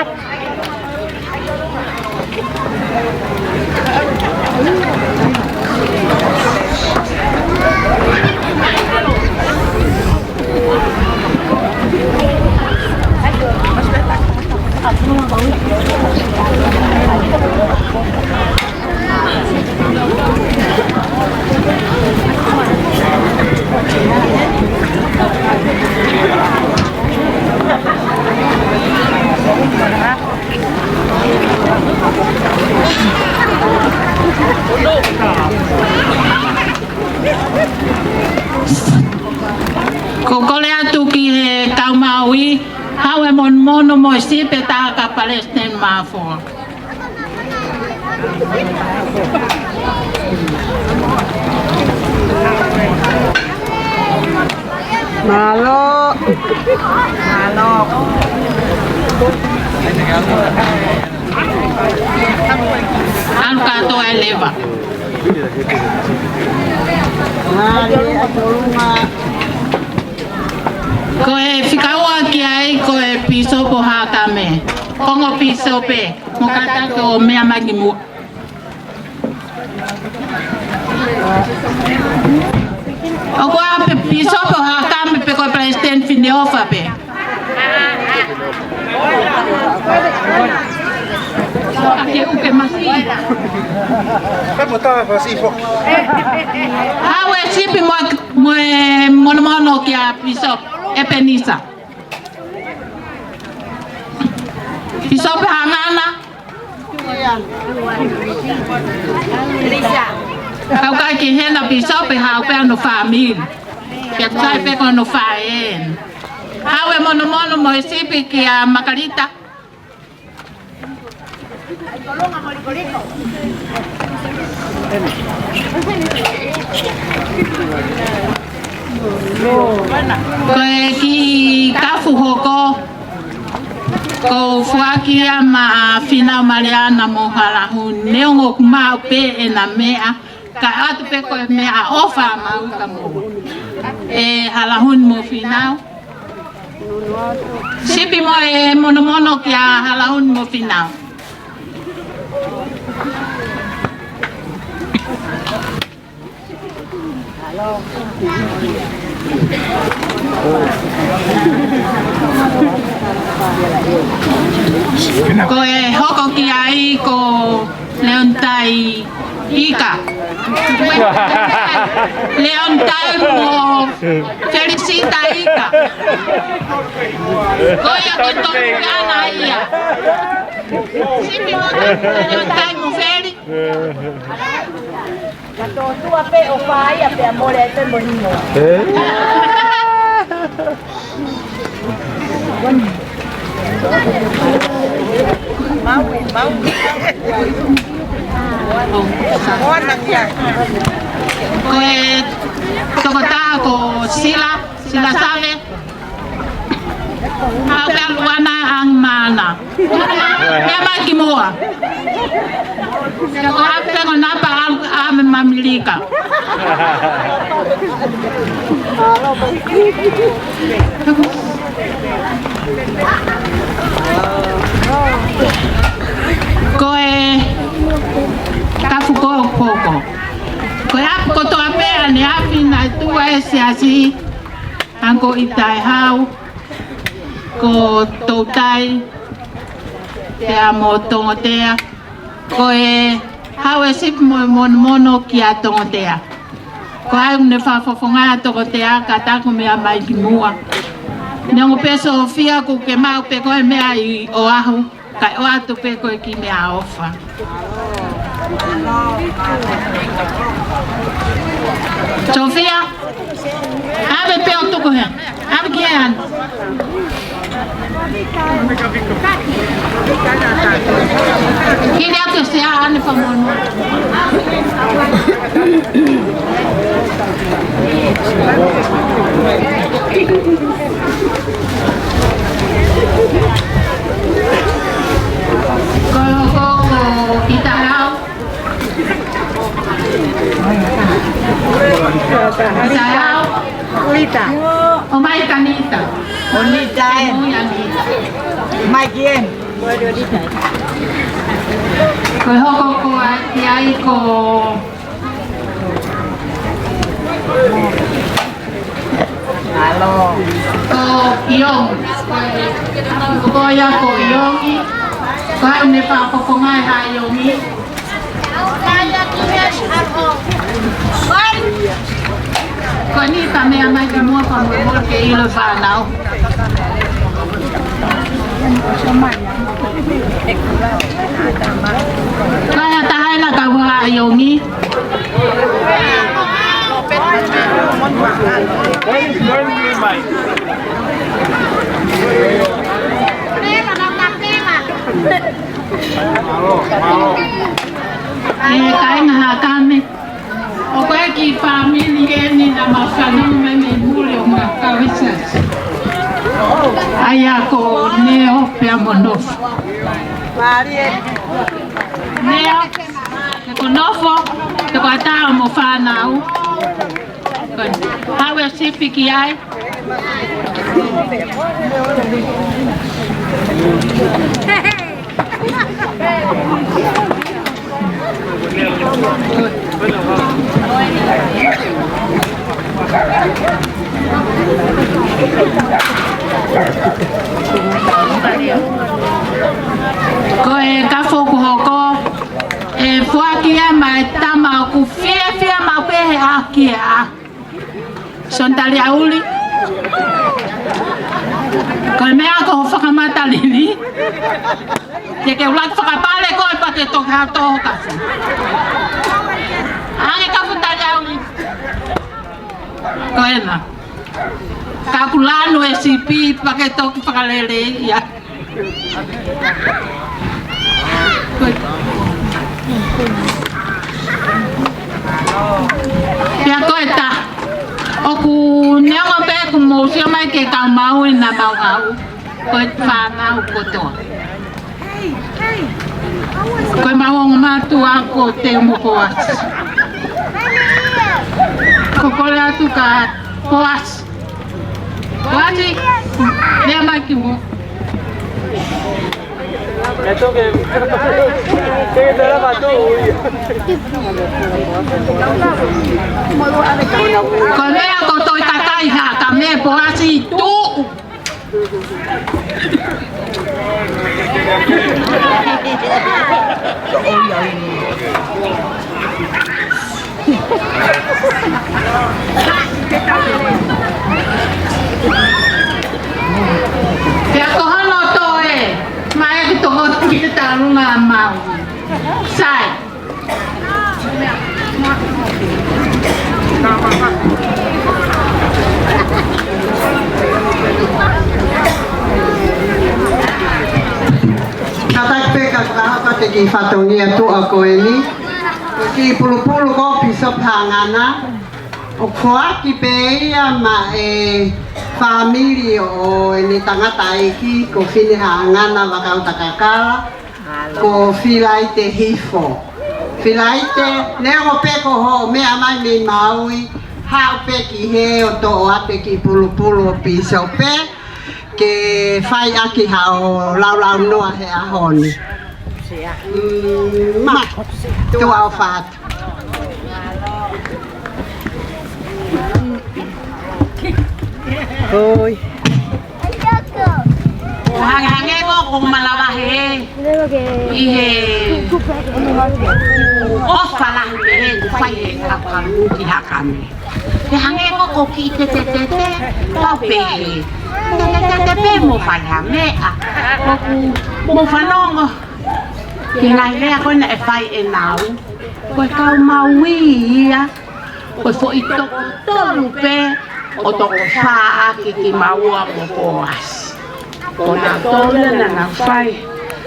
Ko e kole atu ki he kau Maui, haʻu e monomono mo e sipi ʻe taha kia Palesiteni Mafoa. Mālō. Mālō. ʻAlu kātoa e leva. Mālō, ʻa Tolunga. Ko e fika ua ki ai ko e Pīsope Hakame. Ongo pīsope, mou kātaki ʻo meʻa mai ki muʻa. ʻOku ʻi ai pē Pīsope Hakame pe ko e Palesiteni Fineʻofa pē. Ake uke masi. Pea mo tā masi foki. Haʻu e sipi mo, mo e monomono kia Pīsope ʻEpenisa. Pīsope Hangana. Kau kai ki hena Pīsope, haʻu pē hono fāmili. Ke kai pē ko hono faʻē eni. Haʻu e monomono mo e sipi kia Makalita. Ko e kiʻi kafu hoko, ʻoku ou foaki ia maʻa Fīnau Maliana mo Halahuni, neongo ʻoku maʻu pē ʻena meʻa, ka ʻoatu pē ko e meʻaʻofa maʻa Uka mo e Halahuni mo Fīnau. Sipi mo e monomono kia Halahuni mo Fīnau. Ko e hoko ki ai ko Leonitai Ika. Leonitai mo Felisita Ika. Ko ia ko Tolu Ana ia. Sipi mo Leonitai mo Feli. Ka tō tua pē ʻo fai ia pea mole ai pē mo hingo. Mau, mau. Ko e tokotaha ko Sila, Sila Save. Ape alu ana ang mana. Meʻa mai ki muʻa. Ko ape ko napa alu ame mamilika. Ko e kafu ko poko. Ko e apu kotoa pē ʻa e ʻapi naʻe tuʻu ai e siasi. Anko ʻi Taihau, ko Toutai, pea mo Tongotea, ko e hau e sipi mo e monomono kia Tongotea. Ko au ne fakafofonga Tongotea, ka taku meʻa mai ki muʻa. Neongo pē Sofia, ʻoku ke maʻu pē ko e meʻa ʻi Oʻahu. Kae ʻoatu pē koe ki meʻaʻofa. Sofia, ʻave pē ʻo tuku hē. ʻAve ki hē ʻana. Hili atu e sea ʻana fakamono. Ko, ko, ko, ʻi Taihau. ʻI Taihau. Lita. ʻOmai kia Nita. ʻO Nita ē. ʻOmai kia Nita. ʻOmai kia Nita. Ko e hoko ko ē ki ai ko Ko Iongi. Ko ia ko Iongi. Ko au ne fakafofonga ʻa Iongi. Ko eni ka meʻa mai ki muʻa ka mo mo ke ʻilo fānau. Kae ʻatā ʻena ka ua ʻa Iongi. ʻE, kāinga Hakame. ʻOku ʻi ai e kiʻi fāmili eni naʻa mau fanongo mai mei muli ʻo mau kau he siasi. ʻA ia ko Neo pea mo Nofo. Neo, ko Nofo, ko e ʻatā mo e fānau. Ko e hau e sipi ki ai. Ko e kafo kuo hoko, ʻe foaki ia maʻa e tama ʻoku fiefia maʻu pē he ʻaho ki he ʻaho. Sōn Taliauli. Ko e meʻa ko ho fakamata lili. Te ke ʻuluaki fakapale koe pea ke toki haʻu ʻo kafu. ʻAnge kafu Taliauli. Ko ena. Ka ʻoku lanu e sipi pea ke toki fakalele ia. Pea ko e taha. ʻOku neongo pē ʻoku mou sio mai ki he kau maʻu ʻena mau kau. Ko e fānau kotoa. Ko e mau ongo mātuʻa ko Teo mo Poasi. Ko kole atu ka Poasi. Poasi. Lea mai ki muʻa. Ko e meʻa ko e toe kakai Hakame Poasi tuʻu. Pea ko hono toe, mai ki toko ki te talunga mau. Sai. Kātaki pē ka fakahoko atu e kiʻi fatongia tuʻa ko eni. Ko e kiʻi pulupulu ko Pīsope Hangana. ʻOku foaki pē ia maʻa e fāmili ʻo ʻene tangataʻeiki ko Finehaʻangana Vakautakakala, ko Filaite Hifo. Filaite, neongo pē ko hoʻo meʻa mai mei Maui, haʻu pē ki hē ʻo toʻo atu e kiʻi pulupulu ʻo pīsope, ke fai ʻaki haʻo laulaunoa he ʻaho ni. Mm, ma, tuʻa ʻofa atu. Oi. Hangehangē ko ʻeku malava he ʻi he ʻofa lahi pē he ʻoku fai he kakalu ki Hakame. Ke hangē ko ʻeku kiʻi tetetete, pau pē he tetetete pē mo fai ha meʻa. ʻOku mou fanongo ki he ngaahi lea ko ē naʻe fai ʻe Nau. Ko e kau Maui ia, ko e foʻi toko tolu pē ʻo toko fā ʻaki ki Maua mo Poasi. Ko nautolu ia naʻa nau fai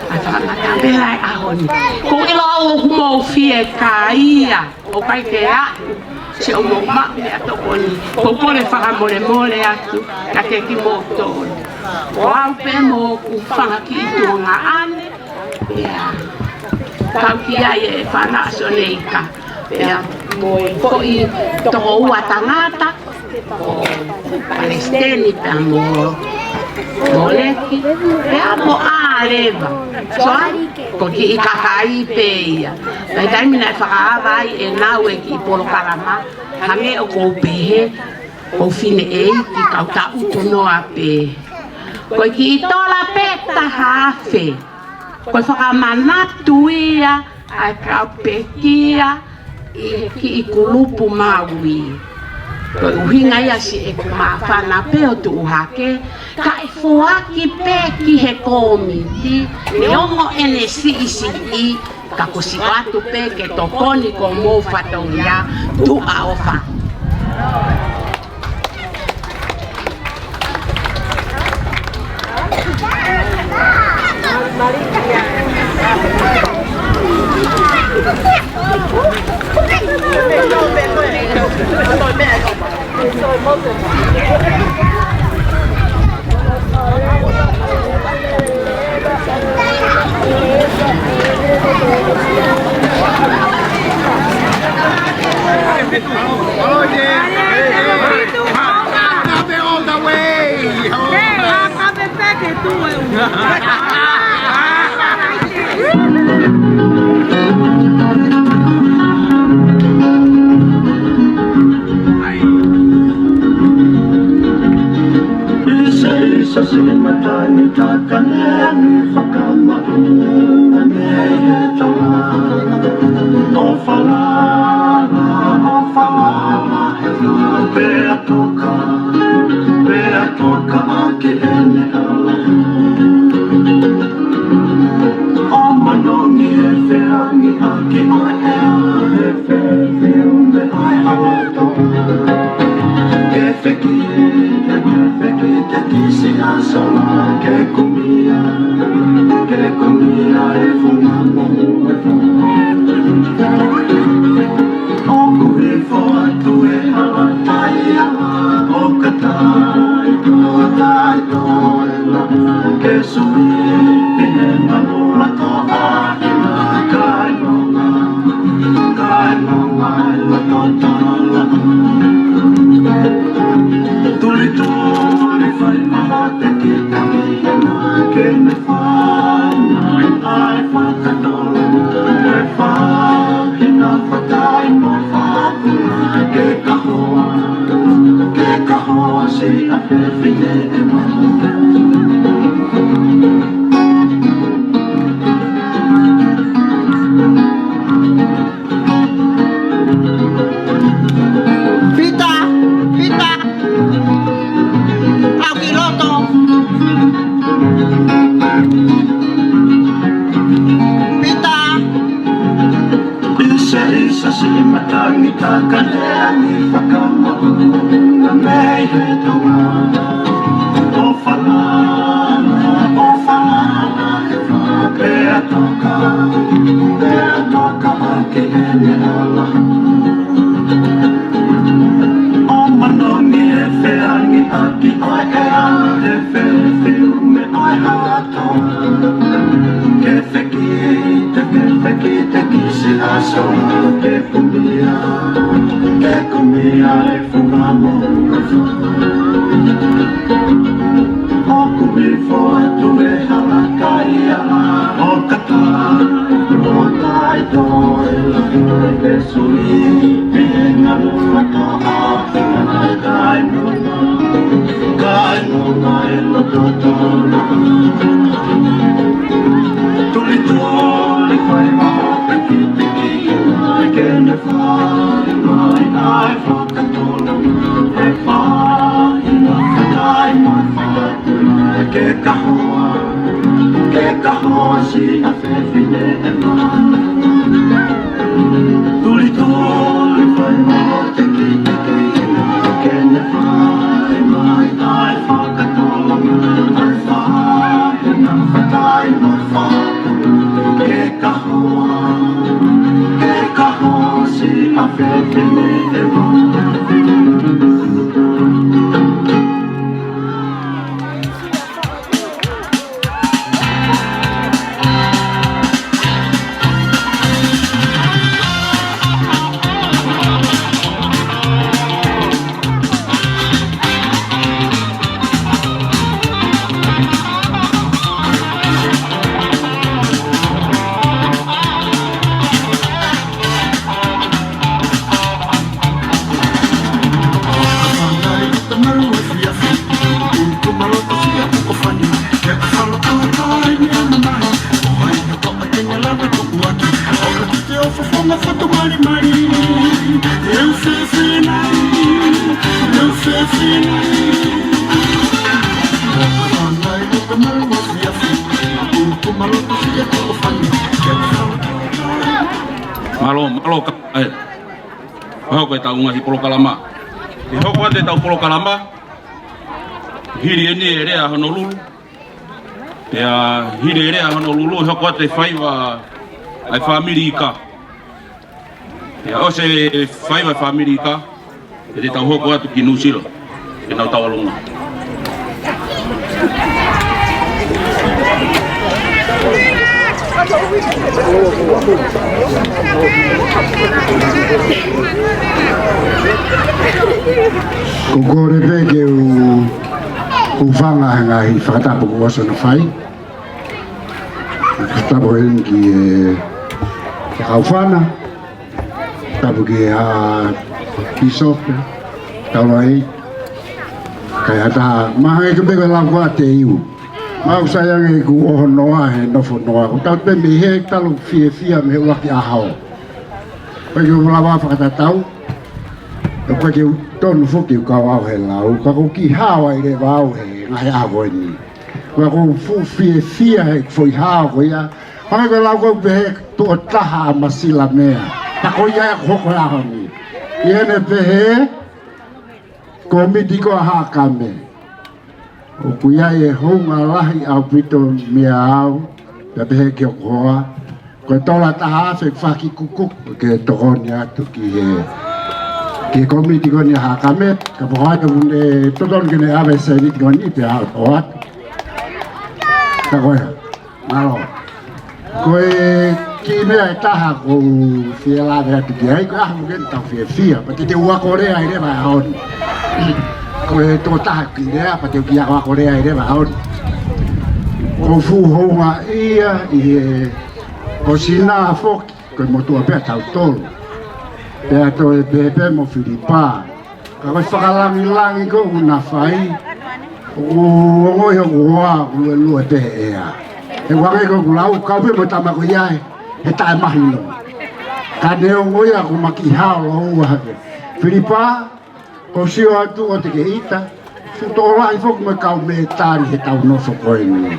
ʻa e fakamatala pē ʻa e ʻaho ni. Ko e ʻilo au ʻoku mou fiekaia, ʻoku ʻikai ke aʻu siʻomou maʻu meʻatokoni. Ko e kole fakamolemole atu kiate kimoutolu. Ko au pē mo ʻeku fanga kiʻi tuongaʻane. Ia. Kau ki ai e fānau Soneika. Pea mo e foʻi toko ua tangata, ko Palesiteni pea mo Moleki, pea mo Aleva. So, ko e kiʻi kakai pē ia. Naʻe taimi naʻe fakaava ai ʻe Nau e kiʻi polokalama, hangē ʻoku ou pehē, ko e fineʻeiki kau taʻutu noa pē. Ko e kiʻi tola pē taha afe. Ko e fakamanatu ia ʻa e kau pekia ʻi he kiʻi kulupu Maui. Ko e ʻuhinga ia siʻeku māfana pē ʻo tuʻu hake, kae foaki pē ki he kōmiti, neongo ʻene siʻisiʻi, ka kuo siʻi ʻoatu pē ke tokoni ki homou fatongia. Tuʻa ʻofa. Isa, isa, si matangi takane ni fakamaʻu na mei he Tonga. ʻOfa lava, ʻofa lava, he pea toka, pea toka ʻaki ʻene ala. ʻO manongi he feangi ʻaki ʻa e ʻea he fefiu me ʻa e halato. Ke feki, ke, ke feki, ke kisi ʻa Sola, ke kumia, ke kumia e funga moʻu e funga. ʻOku hifo atu e hala taia, ʻo ka taʻi, ʻo ka taʻi toela, ke sui pine manula ko ʻAkina, kae nonga, kae nonga e loto tala. Tuli, tuli fai maha te kita ki hena, ke ne fai mai ʻa e fakatolo, ke fai hina fatai mo fatu, ke kahoa, ke kahoa si a fefine e maha. Pita, Pita. Au ki loto. Pita. Isa, isa, si matangi takane ni fakamaʻu na mei he Tonga. ʻOfa lava, ʻofa lava, pea toka, pea toka ʻaki ʻene ala. Mālō, mālō ka, ē. Hoko ʻetau ngaahi polokalama. ʻE hoko atu ʻetau polokalama. Hili eni e lea Honolulu. Pea hili e lea Honolulu, ʻe hoko atu e faiva ʻa e fāmili Ika. Pea ʻosi e faiva fāmili Ika, ʻe te tau hoko atu ki Nuʻusila ke nau tauʻolunga. Ko e kole pē ke u, u hūfanga he ngaahi fakatapu kuo ʻosi hono fai. Fakatapu heni ki he, ki he kaufana. Tapu ki he pīsope, taulai, kae ʻatā, mahalo ko e meʻa ko e lau ko ē te iu. Mau sai ange ʻeku ʻoho noa he nofo noa. Ko tau pē mei he talu fiefia mei he ʻuluaki ʻaho. Pea ʻikai ke u lava fakatatau. ʻOku ʻikai ke u tonu foki ʻeku kau au he lau. Ka ʻoku ou kiʻi hao ai leva au he ngaahi ʻaho ko eni. Pea ʻoku ou fuʻu fiefia he foʻi hao ko ia. Hangē ko e lau ko ē ʻoku pehē tuʻo taha ʻa Masila Mea. Pea ko ia ʻoku hoko he ʻaho ni. ʻI heʻene pehē, kōmiti ko ē ʻa Haʻakame. ʻOku ʻi ai e hounga lahi ʻaupito meiate au, pea pehē ki hoku hoa. Ko e tola taha afe fakikukuku ke tokoni atu ki he, ki he kōmiti ko eni ʻa Haʻakame, ka pokai te mune totonu ke ne ʻave e sēniti ko eni pea ʻoatu. Ka ko ia, mālō. Ko e kiʻi meʻa ʻe taha ʻoku ou fie lave atu ki ai, ko e ʻaho ko eni tau fiefia, pea te u ako lea ai leva he ʻaho ni. Ko e tokotaha kiʻi lea, pea te u kiʻi ako, ako lea ai leva he ʻaho ni. ʻOku ou fuʻu houngaʻia ʻi he, ko Sina foki, ko e motuʻa pē ʻa tautolu. Pea toe pehē pē mo Filipa. Ka ko e fakalangilangi ko ē ʻoku na fai, ʻoku ongoʻi hoku hoa ʻoku luelue pē he ʻea. He ʻoku hangē ko ʻeku lau, kau pē mo e tama ko ia he, he taʻemahino. Ka neongo ia ʻoku ma kiʻi hao lōua hake. Filipa, ʻoku ou sio atu ʻoku te ke ʻita, fuʻu tokolahi foki mo e kau mētali heʻetau nofo ko eni.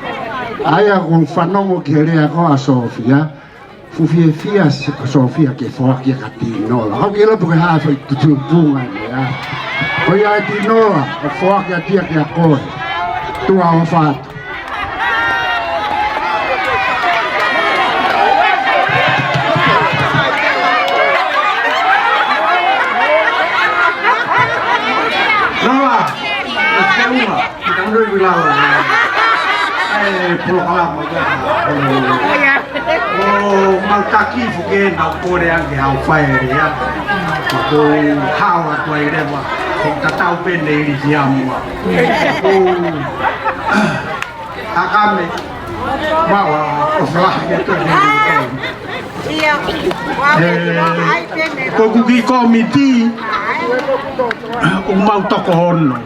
ʻA ia ʻoku ou fanongo ki he lea ko ē ʻa Sofia, fuʻu fiefia ʻa Sofia ke foaki ʻa Tinola. Kau ke ʻilo pe ko e hā e foʻi tutupunga ʻeni, ā. Ko ia ʻe Tinola, ʻoku foaki atu ia kiate koe. Tuʻa ʻofa atu. Noa, ʻo te uma. Ki ka nui ki lalo. ʻE, polokalama. ʻO, mau taki foki ʻenau kole ange ʻa e fai ʻa e lea. Ko e hao atu ai leva, ko e tatau pē ne ilifia muʻa. Ko e ʻakame, maua ʻo falahi atu e. Ko ʻeku kiʻi kōmiti, ʻoku mau toko ono.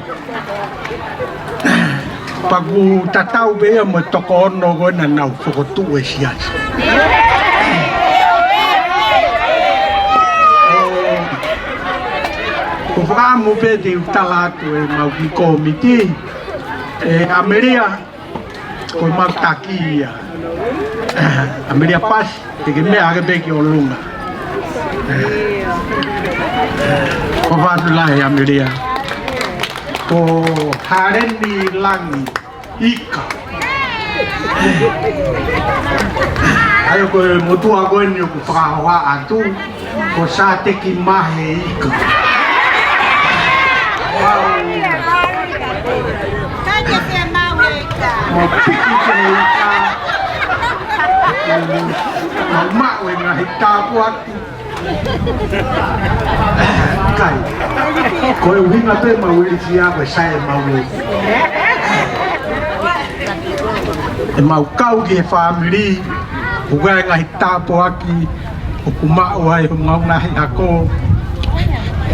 Pea ʻoku tatau pē ia mo e toko ono ko ē naʻa nau fokotuʻu e siasi. ʻOku ou fakaʻamu pē te u tala atu ʻemau kiʻi kōmiti, ʻe ʻAmelia, ko ʻemau taki ia. ʻAmelia Pasi, te ke meʻa hake pē ki ʻolunga. Ko fatu lahi ʻAmelia. Ko Haleni Langi Ika. ʻA ia ko e motuʻa ko eni ʻoku fakahohaʻa atu, ko Sateki Mahe Ika. Mau piki ke ika. Mau maʻu e ngaahi tāpuaki. Kai. Ko e ʻuhinga pē ʻemau ilifia ko e sai ʻemau lotu. ʻEmau kau ki he fāmili, ʻoku ʻi ai e ngaahi tāpuaki ʻoku maʻu ai homau ngaahi ako.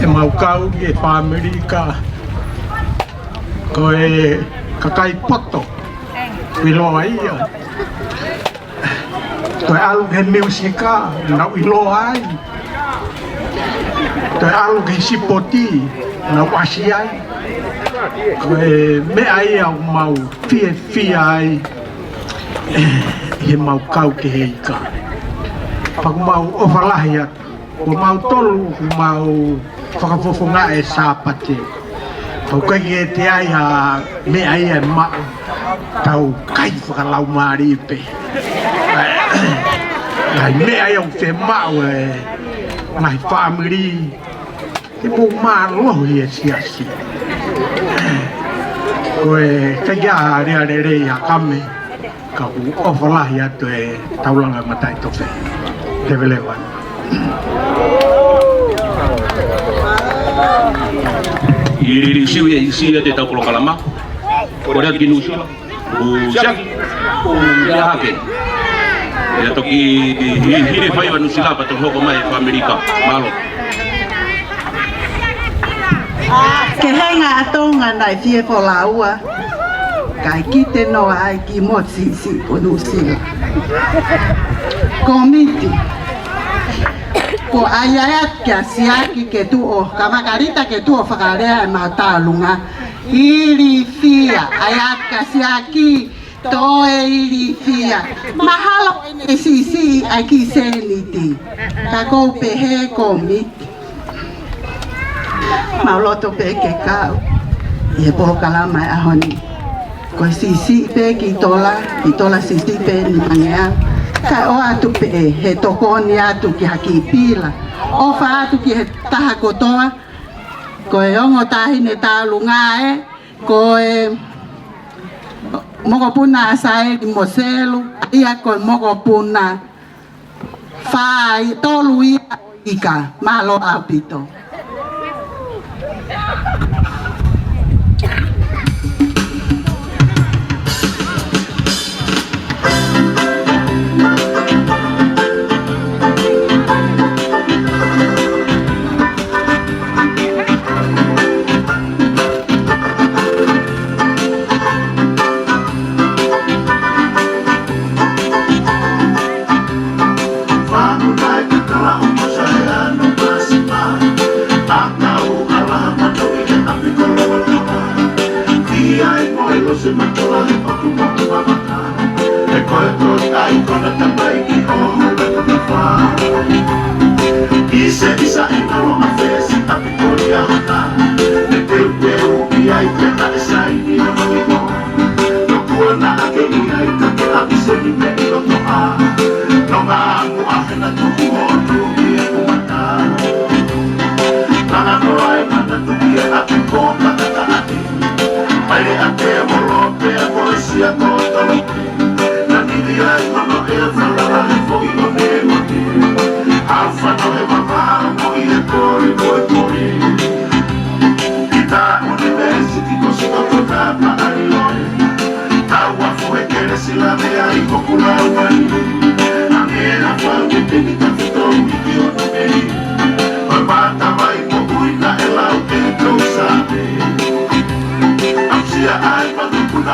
ʻEmau kau ki he fāmili ka ko e kakai poto, ʻiloa ia. Toe ʻalu ki he miusika, nau ʻiloa ai. Toe ʻalu ki he sipoti, nau ʻasi ai. Ko e meʻa ia ʻoku mau fiefia ai, ʻi heʻemau kau ki he ika. Pea ʻoku mau ʻofa lahi atu. Ko mautolu, ko mau fakafofonga e Sāpate. Pea ʻoku ʻikai ke ʻi ai ha meʻa ia ʻe maʻu, tau kai fakalaumālie pē. Ngaahi meʻa ia ʻoku fiemaʻu ʻe ngaahi fāmili, ke mou mālohi e siasi. Ko e ʻikai ke ʻi ai ha lea lelei ʻa ʻAkame. Ka ʻoku ʻofa lahi atu e taulanga mataʻitofe. Leveleva. ʻI Siu ia, ʻi Siu ia te tau polokalama. Ko ʻeku lea ki Nuʻusila. ʻOku siʻaki. ʻOku lea hake. ʻIo toki hili, hili faiva Nuʻusila pea toki hoko mai e fāmili ka. Mālō. Ke henga ʻa Tonga naʻe fie folaua, kae kite noa ai ki mo siʻisiʻi ko Nuʻusila. Kōmiti, ko ai ai atu kia Siaki ke tuʻu ʻo, ka Makalita ke tuʻu ʻo fakalea ʻemau tālunga. Ilifia, ai atu kia Siaki, toe ilifia. Mahalo ʻene siʻisiʻi ʻa e kiʻi sēniti. Ka ʻoku ou pehē Kōmiti, mau loto pē ke kau ʻi he polokalama ʻo e ʻaho ni. Ko e siʻisiʻi pē kiʻi tola, kiʻi tola siʻisiʻi pē ʻe nimangeau. Kae ʻoatu pē he tokoni atu ki ha kiʻi pila. ʻOfa atu ki he taha kotoa. Ko e ongo taʻahine tālunga ē, ko e mokopuna ʻa Saeli mo Selu, ʻa ia ko e mokopuna fā, tolu ia ʻo e ika. Mālō ʻaupito.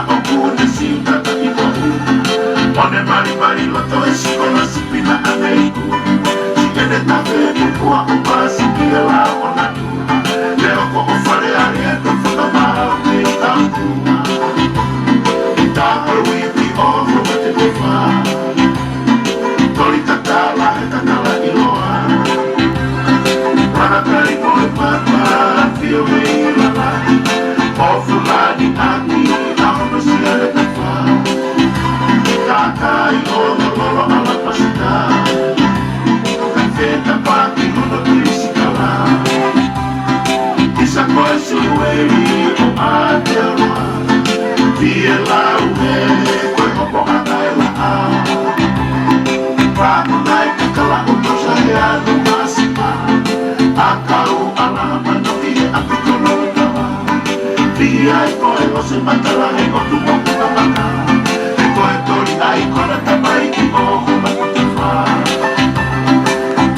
ʻOku ne siutaka ʻi moʻu. ʻO ne malimali loto e sikolasipi naʻa ne iku. Siʻene tafe pupua ʻo pasi ki he lao ʻo natu. Leo ko ʻo Fale Alea ka fakamau ke tau. Ita ko e uipi ʻo Hope Te Kofa. Toli tatala he tatala ʻiloa. Lana kali ko e pata, pio mei lala. ʻO Fulani ʻaki, ʻa hono siale tafa. Kakai ʻo Lololo ʻAlapasita. Feta paki hono tui sikala. Isa ko e Siueli ʻo Aotearoa. Pie lau he ko e hopo ʻana e laʻā. Pāku nai kakala ʻo tosa he anu masima. ʻAkau ʻAlahama no ki he ʻapi ko Lolotawa. Pia i ko e lose matala he ʻotu moku tamaka. He ko e toli ai ko na tamai ki ʻo ho maku te fā.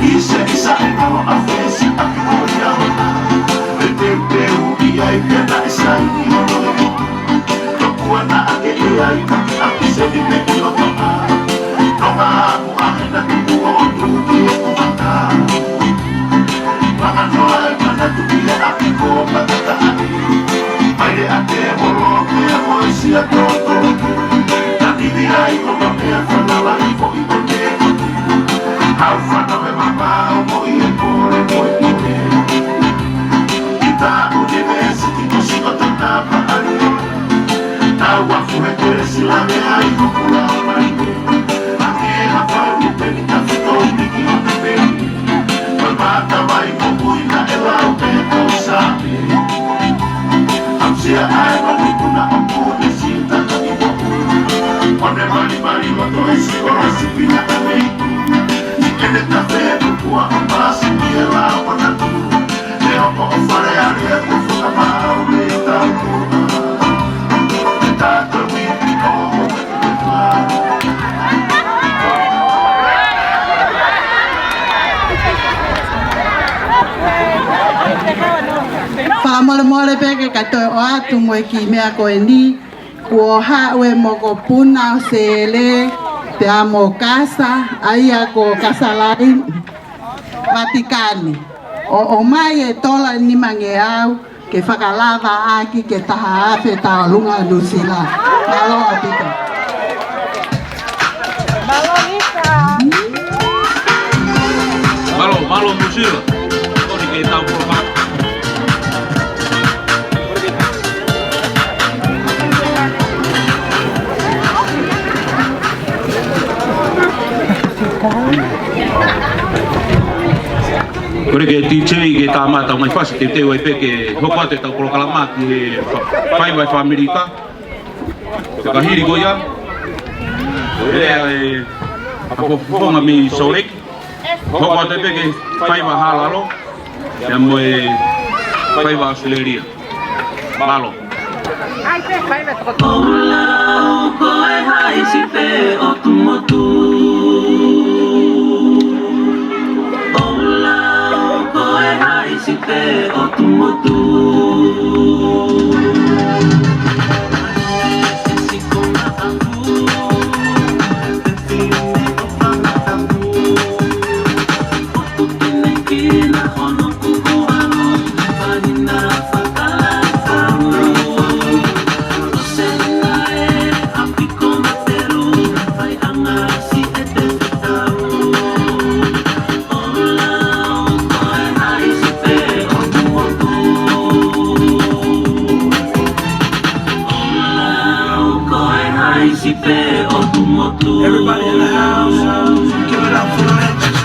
Isa, isa e kau a fesi ʻapi ko ia hona. He teuteu i ai pea naʻe sai ni hono he. Tokua naʻa ke e ai kaki ʻapi seni me ki loto a. Tonga aku a he na tuku o tuki e kumata. Manga noa e manatu ki he ʻapi ko Matakaʻi. Mai le ake mo lo ke mo e sia toto. Tani ni ai ko ma mea fanala i ko i ko te kotu. Au fana me mama o mo i e pole mo e pole. Kita university ko si o tana pa ali. Tau afu he kere sila me ai ko kula o mai. Ake ha pau ni peni ka fito ni ki o te peni. Ko e pata mai ko kui na e lau pe ko sa. Am sia ai ma ni kuna o kune si ta ka i ko kui. O ne mali mali ma to e si o la si pina ka mei. Ni ene ka pe ko kua o ma si ni e lau o na tu. Ne o ko o Fale Alea ko fuka ma au me ta kua. Ta to mi pi o. Fakamolemole pē ke ka toe ʻoatu mo e kiʻi meʻa ko eni, kuo haʻu e mokopuna ʻo Sele, pea mo Kasa, ʻa ia ko Kasa Lai, Vatikani. ʻO ʻomai e tola nimangeau, ke fakalavaʻaki ke taha afe tauʻolunga Nuʻusila. Mālō ʻaupito. Mālō Lisa. Mālō, mālō Nuʻusila. Ko eni ke tau polokalama. Kole ke D J ke tā mai tau mai fasi, teuteu ai pē ke hoko atu e tau polokalama ki he fa-, faiva e fāmili ka. Ka hili ko ia. Lea e fakafofonga mei Salt Lake. Hoko atu pē ke faiva Halalo. Ia mo e faiva Australia. Mālō. Ola, ko e haisi pē ʻotu motu. Ola, ko e haisi pē ʻotu motu. Everybody in the house, give it up for the legends.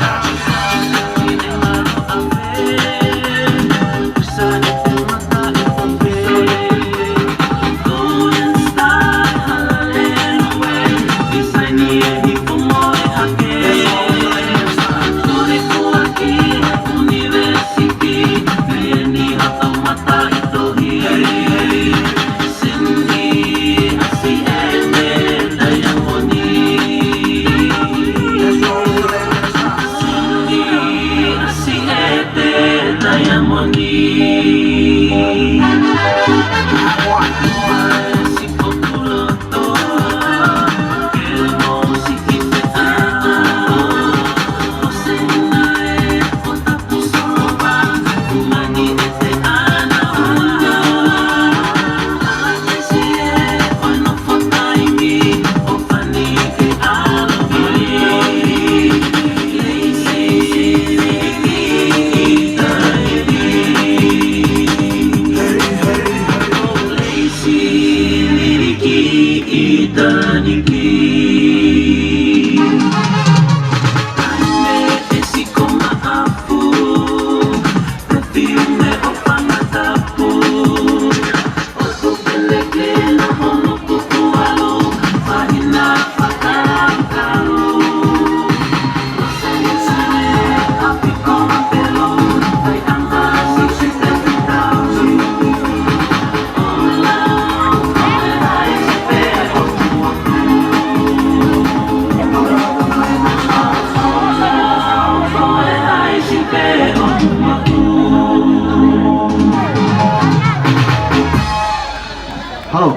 Hello.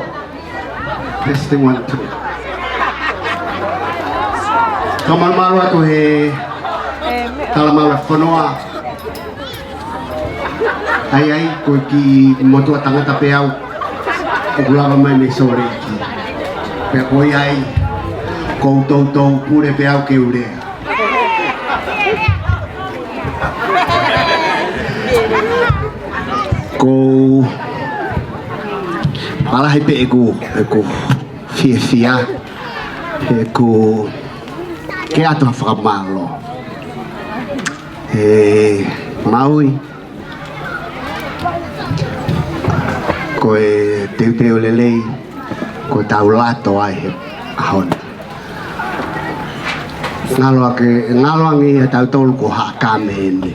Testing one, two. Fakamālō atu he talamalu ʻa e fonua. ʻAi, ʻai, ko e kiʻi motuʻa tangata pē au ʻoku lava mai mei Sōleki. Pea ko ia ai, ʻoku ou toutou pule pē au ke u lea. ʻOku ou ʻalahi pē ʻeku, ʻeku fiefia, ʻeku ke ʻatu ha fakamālō. ʻE Maui, ko e teuteu lelei, ko e tau lato ai he ʻaho ni. Ngalo ake, ngalo ange ia tautolu ko Haʻakame eni.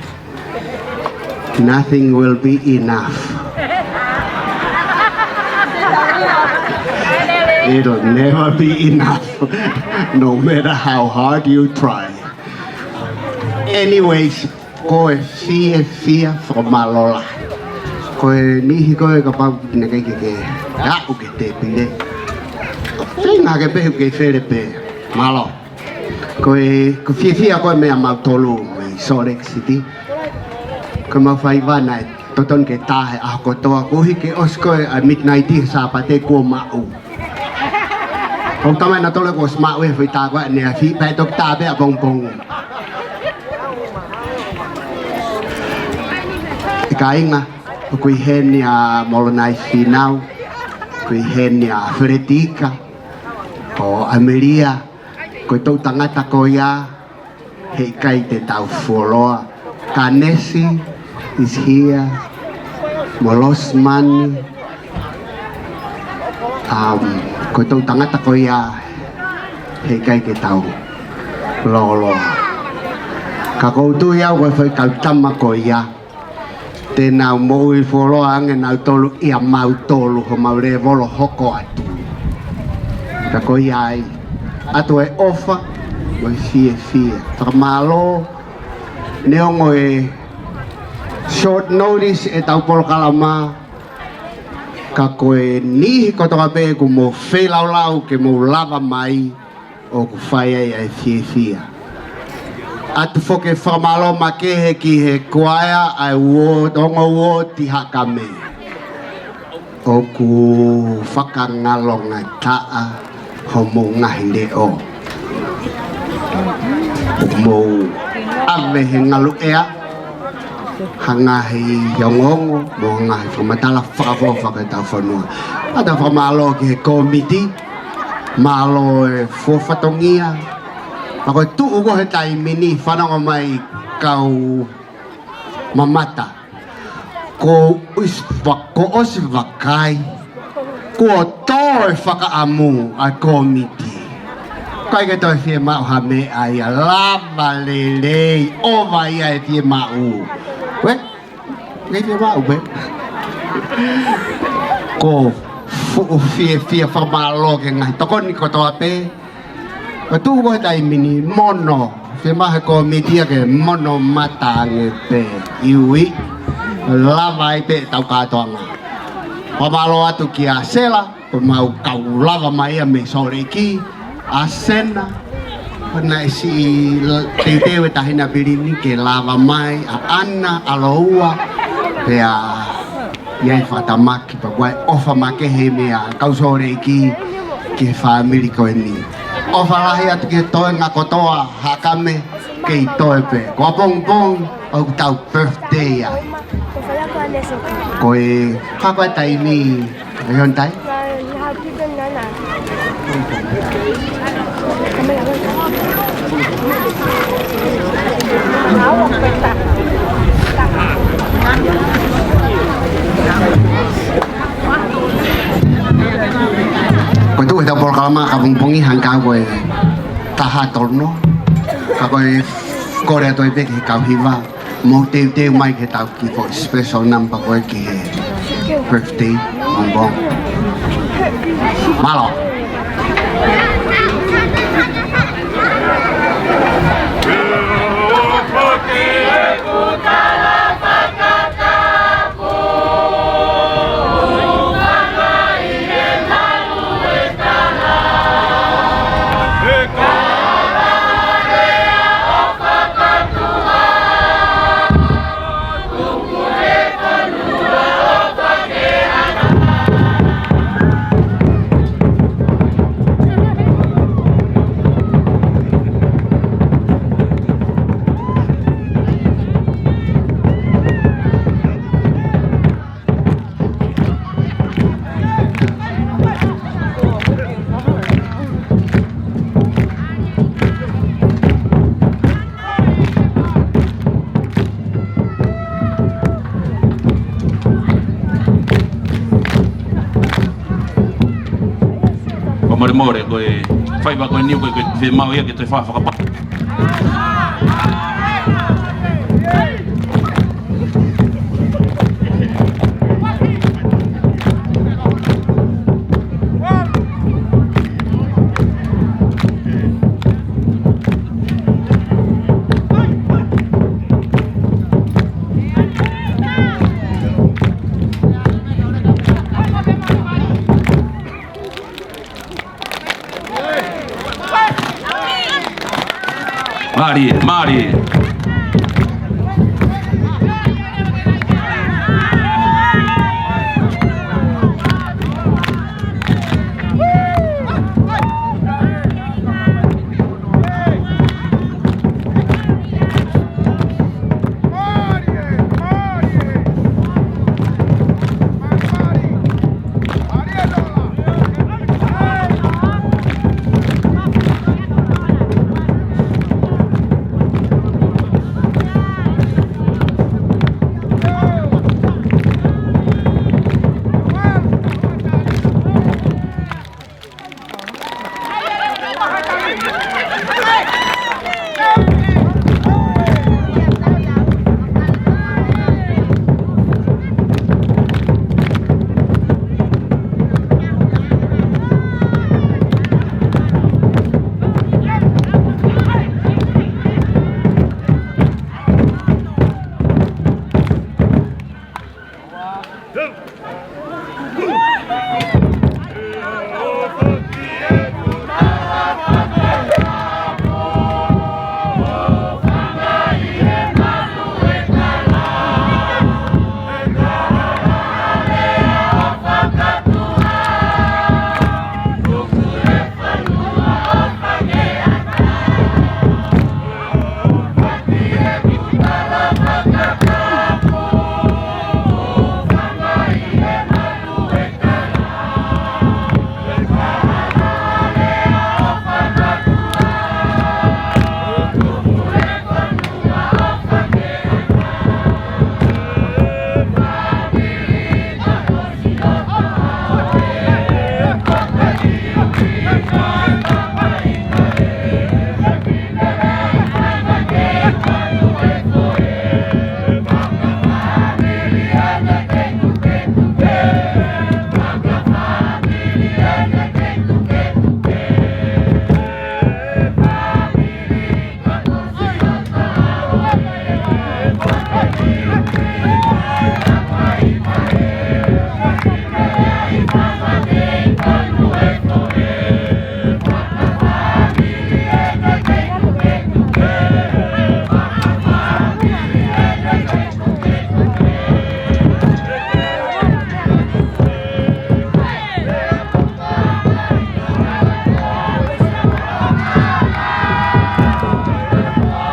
Nothing will be enough. It'll never be enough, no matter how hard you try. Anyways, ko e fiefia fakamālō lahi. Ko e niʻihi ko ē kapau naʻe ʻikai ke ke aʻu ki he tēpile, feinga ke pehē ke fele pē. Mālō. Ko e, ko e fiefia ko ē meia mautolu mei Salt Lake City. Ko ʻemau faiva naʻe totonu ke tā he ʻaho kotoa, koeʻuhi ke ʻosi ko ē ʻa e midnight he Sāpate kuo maʻu. ʻOku talamai ʻe nautolu kuo ʻosi maʻu e foʻi tā ko ē ʻaneafi, pea toki tā pē ʻapongipongi. ʻE kāinga, ʻoku ʻi heni ʻa Molonai Fīnau, ʻoku ʻi heni ʻa Feletika, ʻo ʻAmelia, ko e toʻu tangata ko ia, heʻikai te tau fuoloa. Kanesi is here, mo Losimani, um, ko e toʻu tangata ko ia, heʻikai te tau lōloa. Ka ʻoku ou tui au ko e foʻi kau tama ko ia, te nau moʻui fuoloa ange nautolu ʻia mautolu homau lēvolo hoko atu. Ka ko ia ai, ʻoatu e ʻofa, mo e fiefia. Fakamālō, neongo e short notice ʻetau polokalama, ka ko e niʻihi kotoa pē kuo mou feilaulau ke mou lava mai, ʻoku fai ai ʻa e fiefia. ʻOatu foki e fakamālō makehe ki he kuaea ʻa e uō, ongo uō ʻi Haʻakame. ʻOku fakangalongataʻa homou ngaahi leʻo. ʻOku mou ʻave he ngaluʻea ha ngaahi ongoongo, mo ha ngaahi fakamatala fakaʻofoʻofa ki heʻetau fonua. ʻOatu e fakamālō ki he kōmiti, mālō e fuofua fatongia. Pea ko e tuʻu ko ē he taimi ni, fanongo mai kau mamata. Kuo ʻosi va-, kuo ʻosi vakai. Kuo tō e fakaʻamu ʻa e kōmiti. ʻIkai ke toe fiemaʻu ha meʻa ia, lava lelei, ʻova ia e fiemaʻu. Uē? Ngai fiemaʻu pē. Ko e fuʻu fiefia fakamālō ki he ngaahi tokoni kotoa pē. Ko e tuʻu ko ē he taimi ni, mono, fiemaʻu he kōmiti ia ke mono mata ange pē. ʻIo, lava ai pē ʻetau kātoanga. Fakamālō atu kia Sela, ko ʻemau kau lava mai ia mei Sōleki, ʻa Sena, naʻe siʻi la-, teuteu e taʻahine pilini ke lava mai, ʻa ʻAna, ʻa Loua, pea ʻi ai e fakatamaki, pea ko e ʻofa makehe meia kau Sōleki ki he fāmili ko eni. ʻOfa lahi atu ki he toenga kotoa, Haʻakame, kei toe pē. Ko ʻapongipongi, ʻoku tau birthday ai. Ko e, hā ko e taimi, ʻe hon tai? Ko e tuʻu ʻetau polokalama ʻapongipongi hangē ko e taha tolu noa. Ka ko e kole atu ai pē ki he kau hiva. Mou teuteu mai ke tau kiʻi foʻi special number ko ē ki he birthday, ʻapongipongi. Mālō. Molemole, ko e faiva ko eni ʻoku ʻikai ke fiemaʻu ia ke toe fakapapau. Mālie, mālie.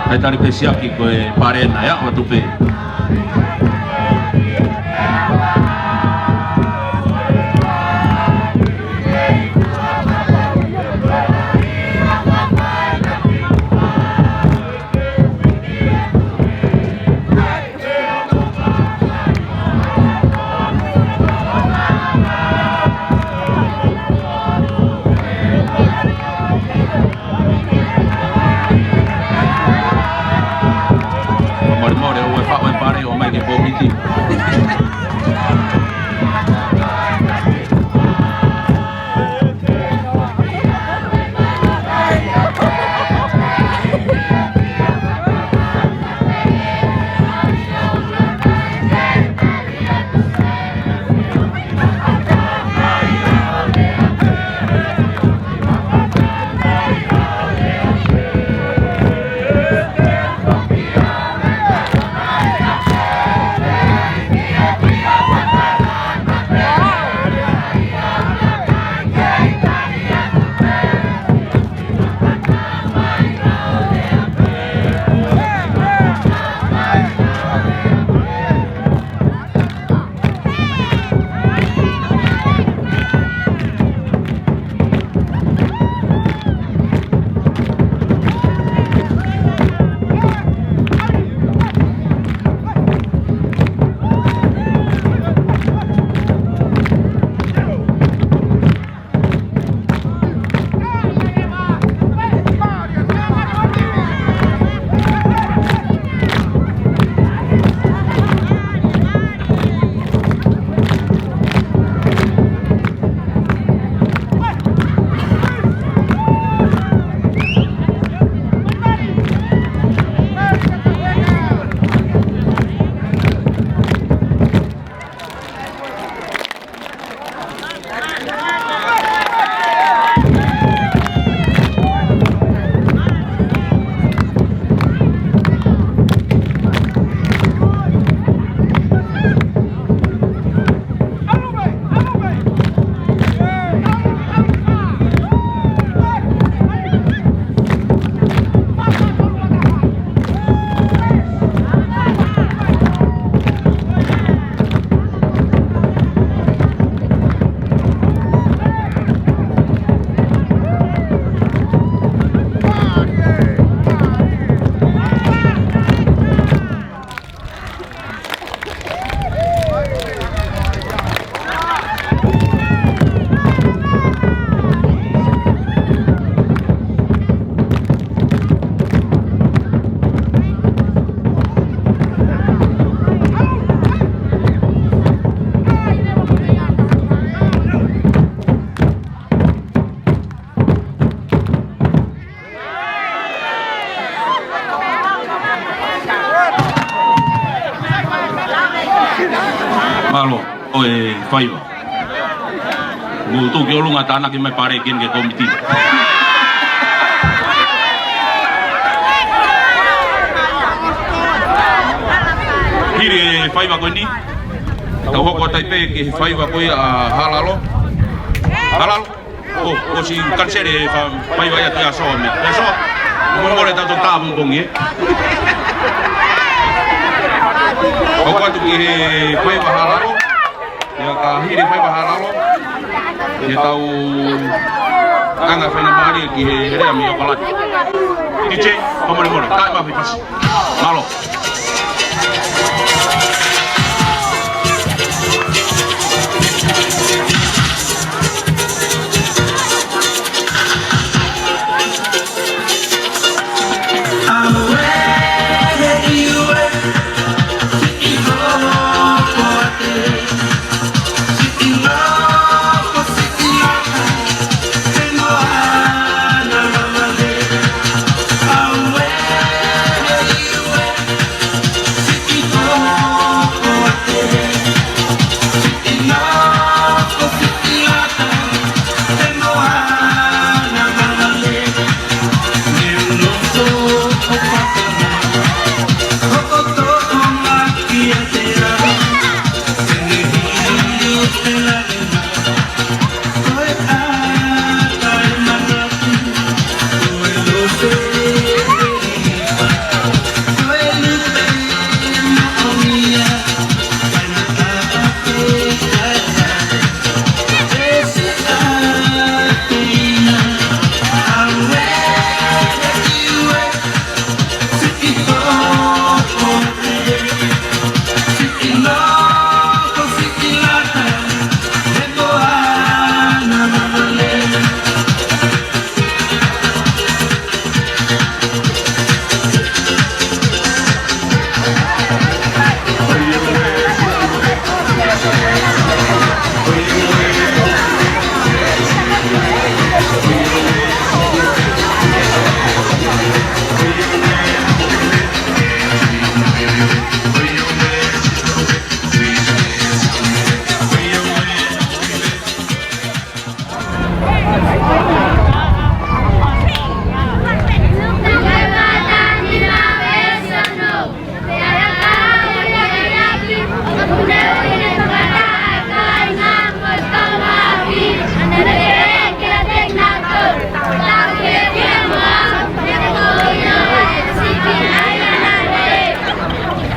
Kae tali pē siaki ko e palena ia, ʻoatu pē. Molemole, ʻoua ʻe faʻo e Mālō, ʻo e faiva. Mou tuʻu ki ʻolunga, tānaki mai pale ki he komiti. Hili e faiva ko eni, tau hoko atu ai pē ki he faiva ko ia ʻa Halalo. Halalo. ʻO, ʻosi kaniseli e fa-, faiva ia kia Soa me. Kia Soa. Mo mole tato tā mo bongi, ē. Hoko atu ki he faiva Halalo. Ia ka hili e faiva Halalo, ia tau anga faingamālie ki he lea mei ʻAokalani. D J, fakamolemole, taʻe mafi pasi. Mālō.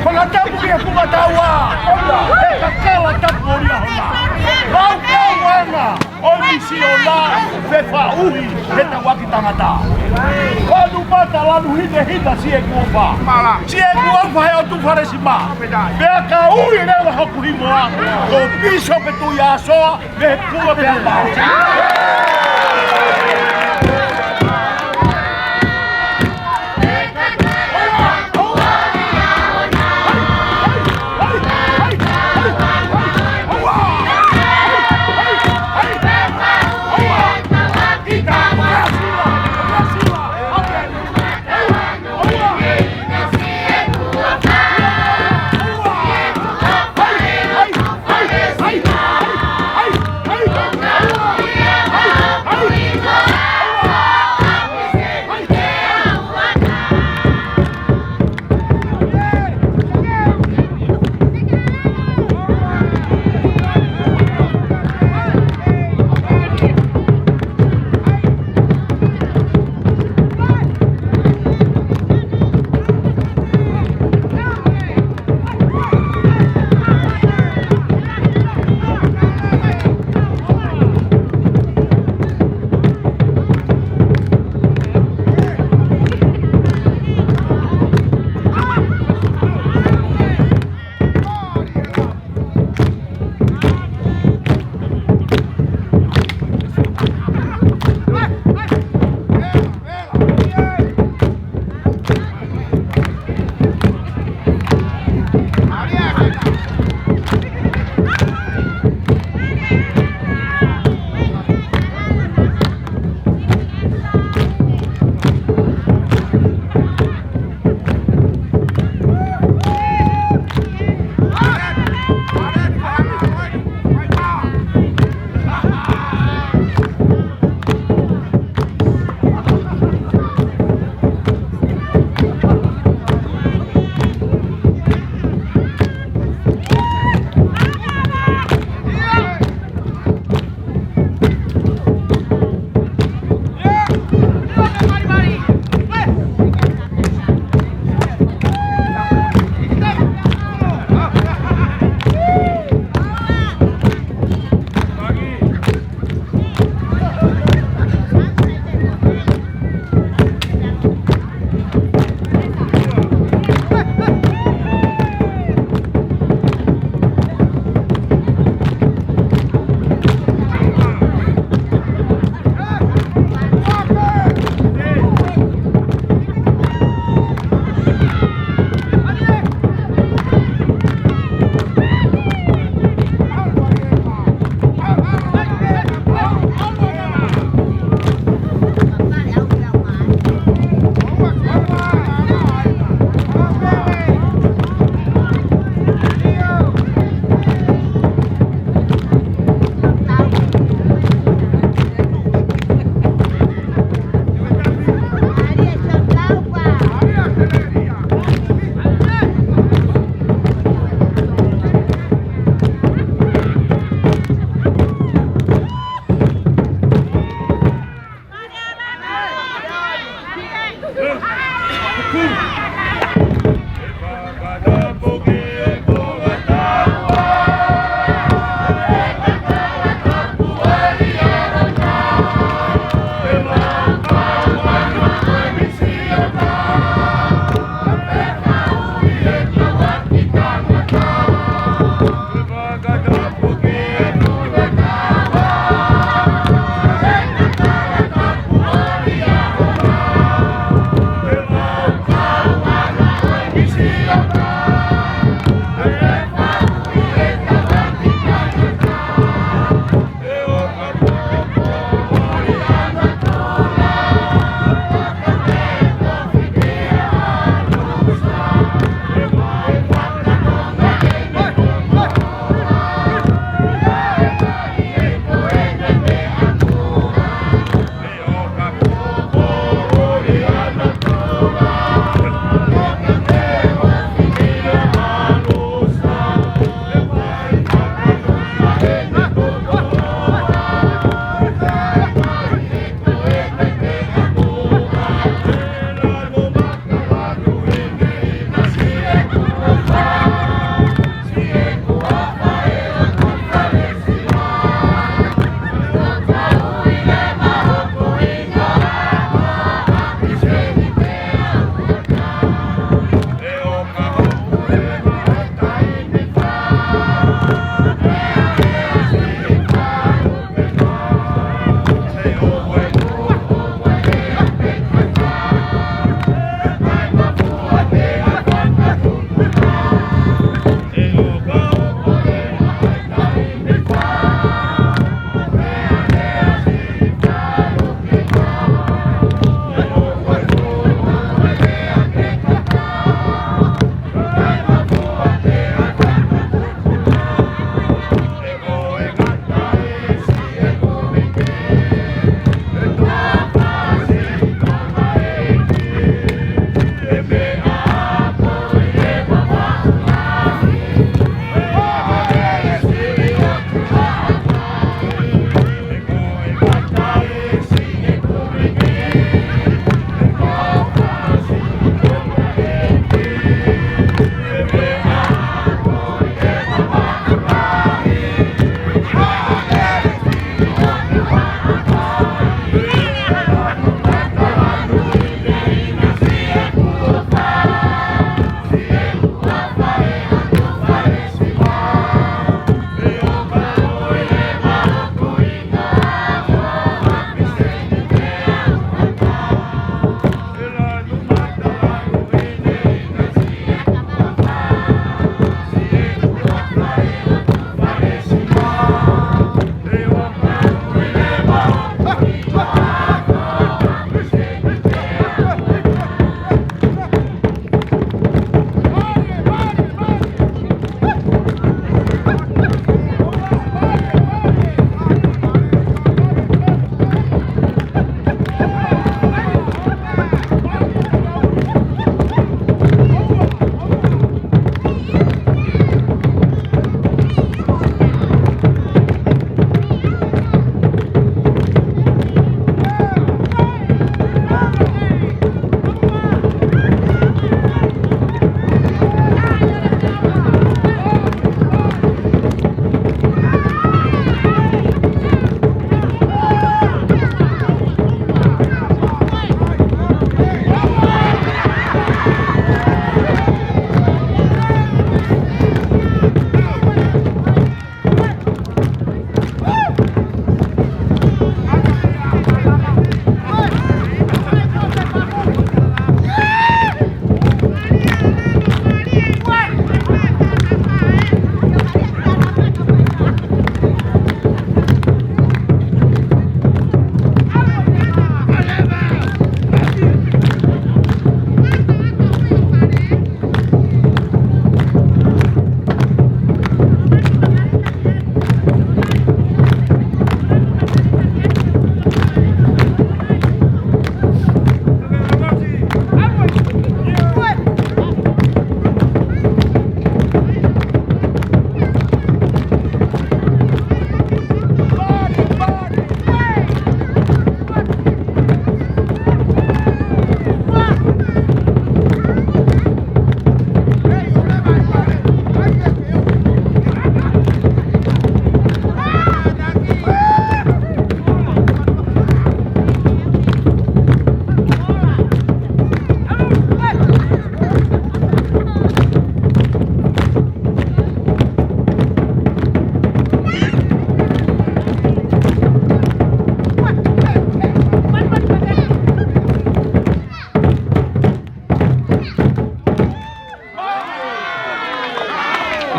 Fakatapu ki he Puka Taua. He kakala tapu ʻo Liahona. Pau pau ana. ʻO e misiona, fefaʻuhi he tauʻaki tangata. Ko Nupata Lanu Hinehina Siekuofa. Siekuofa he ʻOtu Falesima. Pea ka ui leva hoku hingoa ko Pīsope Tuʻiasoa, mei he Kula pea pau.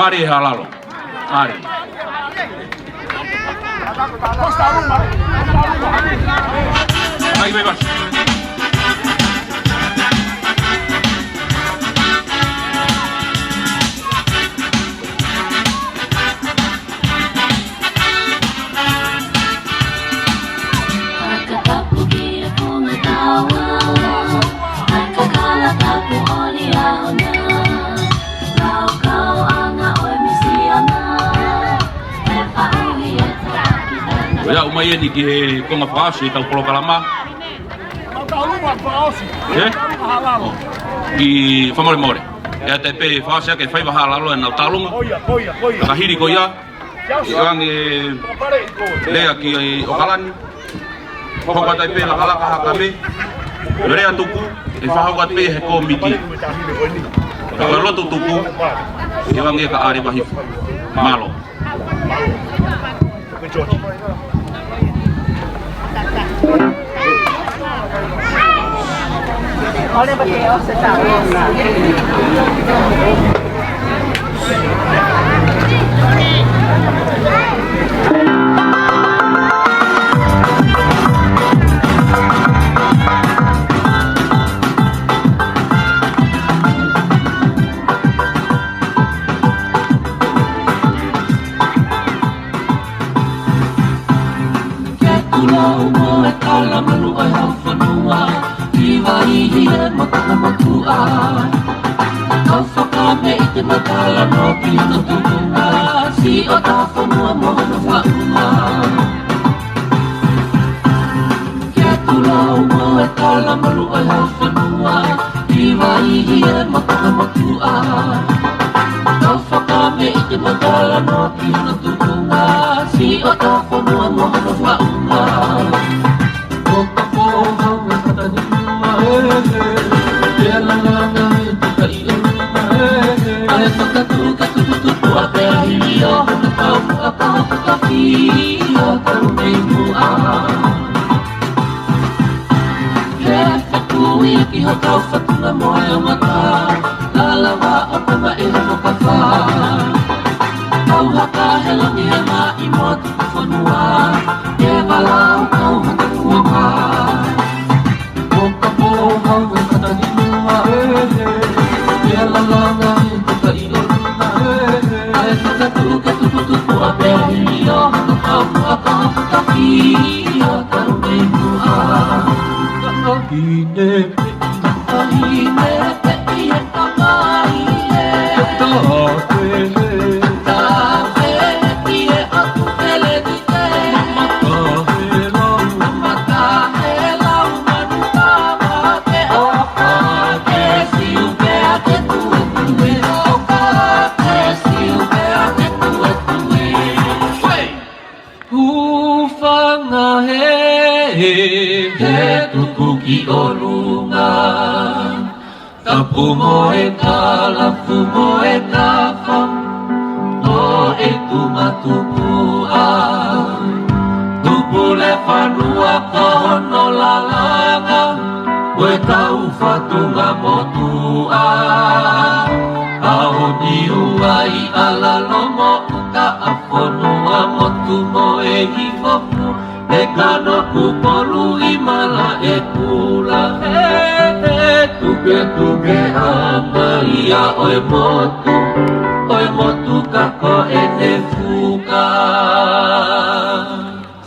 Mālie e halalo. Mālie. Ai, vai, vai. ʻOku ʻomai eni ki he konga fakaʻosi ʻetau polokalama. ʻE? ʻI fakamolemole. ʻE ʻatā pē fakaʻosi ʻaki e faiva halalo ʻenau taulunga. Ka hili ko ia, ʻe ʻoange lea ki ʻOkalani. Hoko atu pē lakalaka haka me. Lea tuku, ʻe fakahoko atu pē he kōmiti. Ka ko e lotu tuku, ʻe ʻoange kia ʻAle Vahifu. Mālō. Ke tulau mo e kala malu ʻo e hau fonua, ki Vaihie mo Tongatapu. Kau fakameʻite mo talanoa ki hono tuʻunga, siʻotau fonua mo hono faʻunga. Ke tulau mo e kala malu ʻo e hau fonua, ki Vaihie mo Tongatapu. Kau fakameʻite mo talanoa ki hono tuʻunga, siʻotau fonua mo hono faʻunga. ʻO ka pō hau e kata ni ma e he, ke lalanga e tuka i e ma e he. ʻA e fakatuʻu ke tuputupu ʻa pea hili ʻo hana kau fuʻa ka hoku ka fia kalu mei muʻa. Ke fekui ki ho kau fatunga mo e mata, lalawa ʻo tama e hono kafa. Kau haka he langi he maʻi mo tuku fonua, ke valau kau haka kuonga. ʻO ka pō hau e kata ni ma e he, ke lalanga e tuka i e ma e he. ʻA e fakatuʻu ke tuputupu ʻa pea hili ʻo hana kau fuʻa ka hoku ka fia kalu mei muʻa. Kaʻahine peʻi. Kaʻahine peʻi e kamaile. Kaʻahine. Kaʻahine peʻi e ʻoku pele ni te. Mamata he lau. Mamata he lau manu kama ke ʻoka ke siu pea ke tuetue. ʻOka ke siu pea ke tuetue. Hei! Hūfanga he, he tuku ki ʻolunga. Tapu mo e kalafu mo e kafa, ʻo e tuma tupuʻa. Tupu le fanua ko hono lalanga, ko e kau fatunga motuʻa. ʻAho ni ua i ʻalalo mo ʻuta ʻa fonua motu mo e hifofu, e kanoku polu i mala e kula. He, he, tuketuke ʻa maia ʻo e motu, ʻo e motu ka ko ʻene fuka.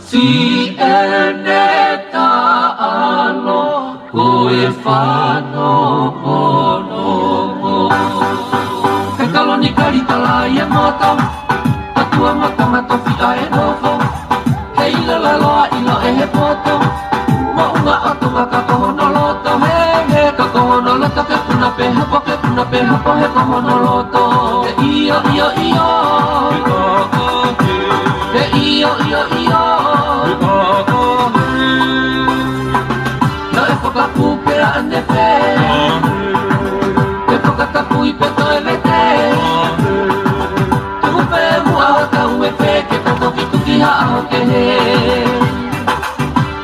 Siʻene taʻalo ko e fano mono. He kalo ni kali tala ia moto, atua mata mato fia e nofo. He ila laloa ilo e he poto, mo unga o Tonga ka ko hono loto. He, he, ka ko hono loto ke puna pe hapo, ke puna pe hapo, he ko hono loto. He io, io, io. He io, io, io. Naʻe fakakupe ʻa ʻanefe. Ke fakatapui pe toe vete. Tuku pe muʻa hotau efe ke tau toki tuki ha ʻaho kehe.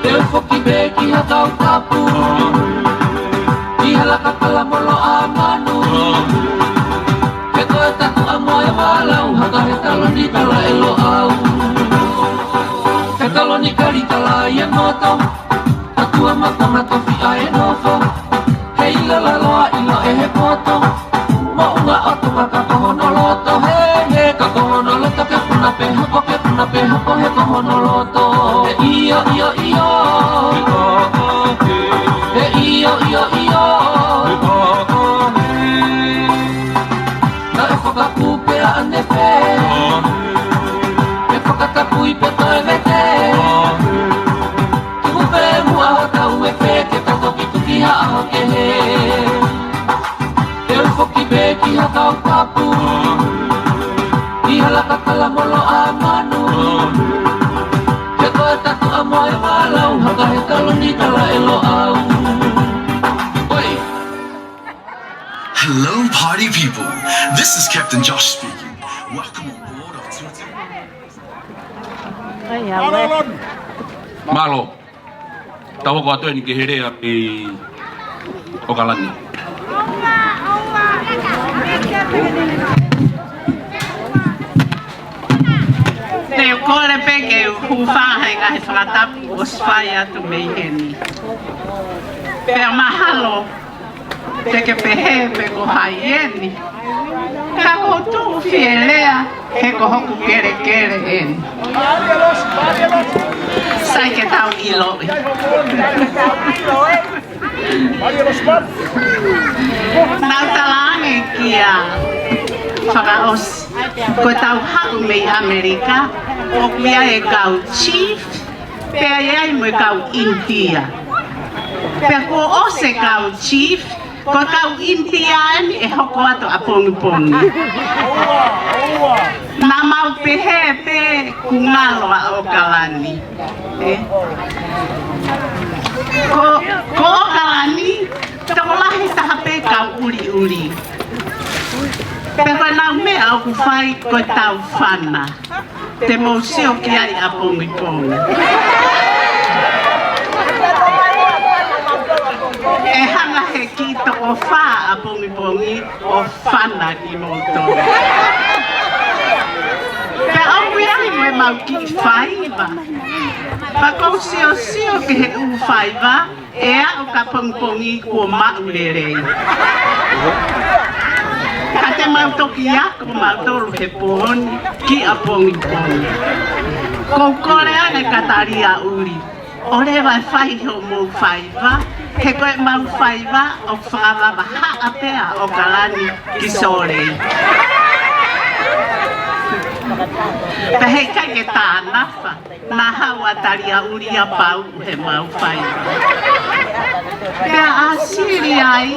Te u foki pe ki ha kau tapu. Ki ha laka kala molo ʻa manu. He ko e tatu ʻa moe valau, haka he taloni tala e loʻau. He taloni kali tala ia moto, atua mata mato fia e nofo. He ila laloa ilo e he poto, mo unga o Tonga ka ko hono loto. He, he, ka ko hono loto ke puna pe hapo, ke puna pe hapo, he ko hono loto. He io, io, io. He io, io, io. Naʻe fakakupe ʻa ʻanefe. Ke fakatapui pe toe vete. Tuku pe muʻa hotau efe ke tau toki tuki ha ʻaho kehe. Te u foki pe ki ha kau tapu. Ki ha laka kala molo ʻa manu. He ko e tatu ʻa moe valau, haka he taloni tala e loʻau. Oi! Hello, party people. This is Captain Josh speaking. Welcome aboard of Tutu. Mālō. Tau hoko atu eni ki he lea ʻa ʻOkalani. Te u kole pē ke u hūfanga he ngaahi fakatapu ʻosi fai atu mei heni. Pea mahalo te ke pehē pe ko hai eni. Ka ʻoku ou tuʻu fielea he ko hoku kelekele eni. Sai ke tau ʻiloʻi. Naʻa ku talaange kia Fakaʻosi, ko ʻetau haʻu mei ʻAmelika, ʻoku ʻi ai e kau chief, pea ʻi ai mo e kau ʻInitia. Pea kuo ʻosi e kau chief, ko e kau ʻInitia eni ʻe hoko atu ʻapongipongi. Naʻa mau pehē pē kuo ngalo ʻa ʻOkalani. Ē? Ko, ko ʻOkalani, tokolahi taha pē kau ʻuliʻuli. Pea ko ʻenau meʻa ʻoku fai ko ʻetau fana. Te mou sio ki ai ʻapongipongi. ʻE hanga he kiʻi toko fā ʻapongipongi ʻo fana kimoutolu. Pea ʻoku ʻi ai mo ʻemau kiʻi faiva. Pea ʻoku ou siosio ki he ʻū faiva, ʻe aʻu ki ʻapongipongi kuo maʻu lelei. Ka te mau toki ako mautolu he pō ni ki ʻapongipongi. ʻOku ou kole ange kia Taliaʻuli, ʻoleva ʻe fai hoʻomou faiva, he ko ʻemau faiva ʻoku fakavavahaʻa pē ʻa ʻOkalani ki Sōlei. Pea heʻikai ke tānafa. Naʻa haʻu ʻa Taliaʻuli ʻo pauʻu heʻemau faiva. Pea ʻa Sili ai,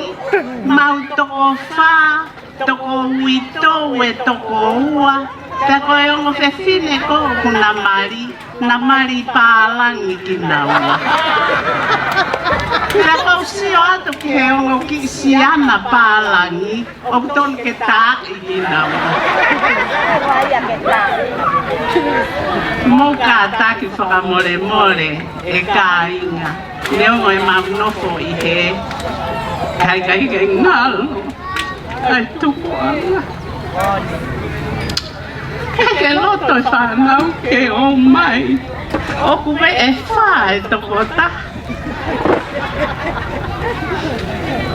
mau toko fā, toko uitou ʻe toko ua. Pea ko e ongo fefine ko ē ʻoku na mali, na mali pālangi kinaua. Pea ʻoku ou sio atu ki he ongo kiʻi siana pālangi, ʻoku tonu ke taaʻi kinaua. Mou kātaki fakamolemole ʻe kāinga. Neongo ʻemau nofo ʻi hē, ka ʻikai ke ngalo ʻa e tupuʻanga. He ʻikai ke loto e fānau ke ō mai. ʻOku veʻe fā e tokotaha.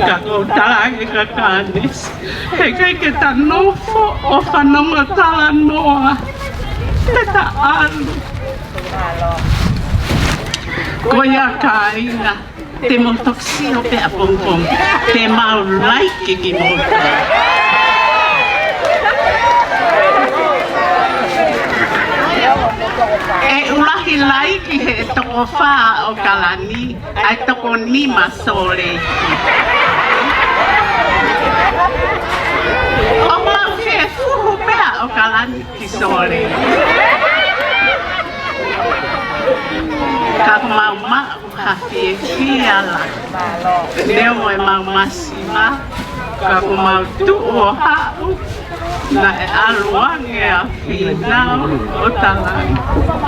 Ka ʻoku ou talaange kia Kānesi, heʻikai ke ta nofo ʻo fanongo talanoa, te ta ʻalu. Ko ia kāinga, te mou toki sio pē ʻapongipongi, te mau laiki kimoutolu. ʻE ʻuluaki laiki he toko fā ʻa ʻOkalani, ʻa e toko nima Sōlei. ʻOku mau fie fuhu pē ʻa ʻOkalani ki Sōlei. Ka ʻoku mau maʻu ha fiefia lahi. Neongo ʻemau masiva, ka ʻoku mau tuʻu ʻo haʻu, naʻe ʻalu ange ʻa Fīnau ʻo talaange,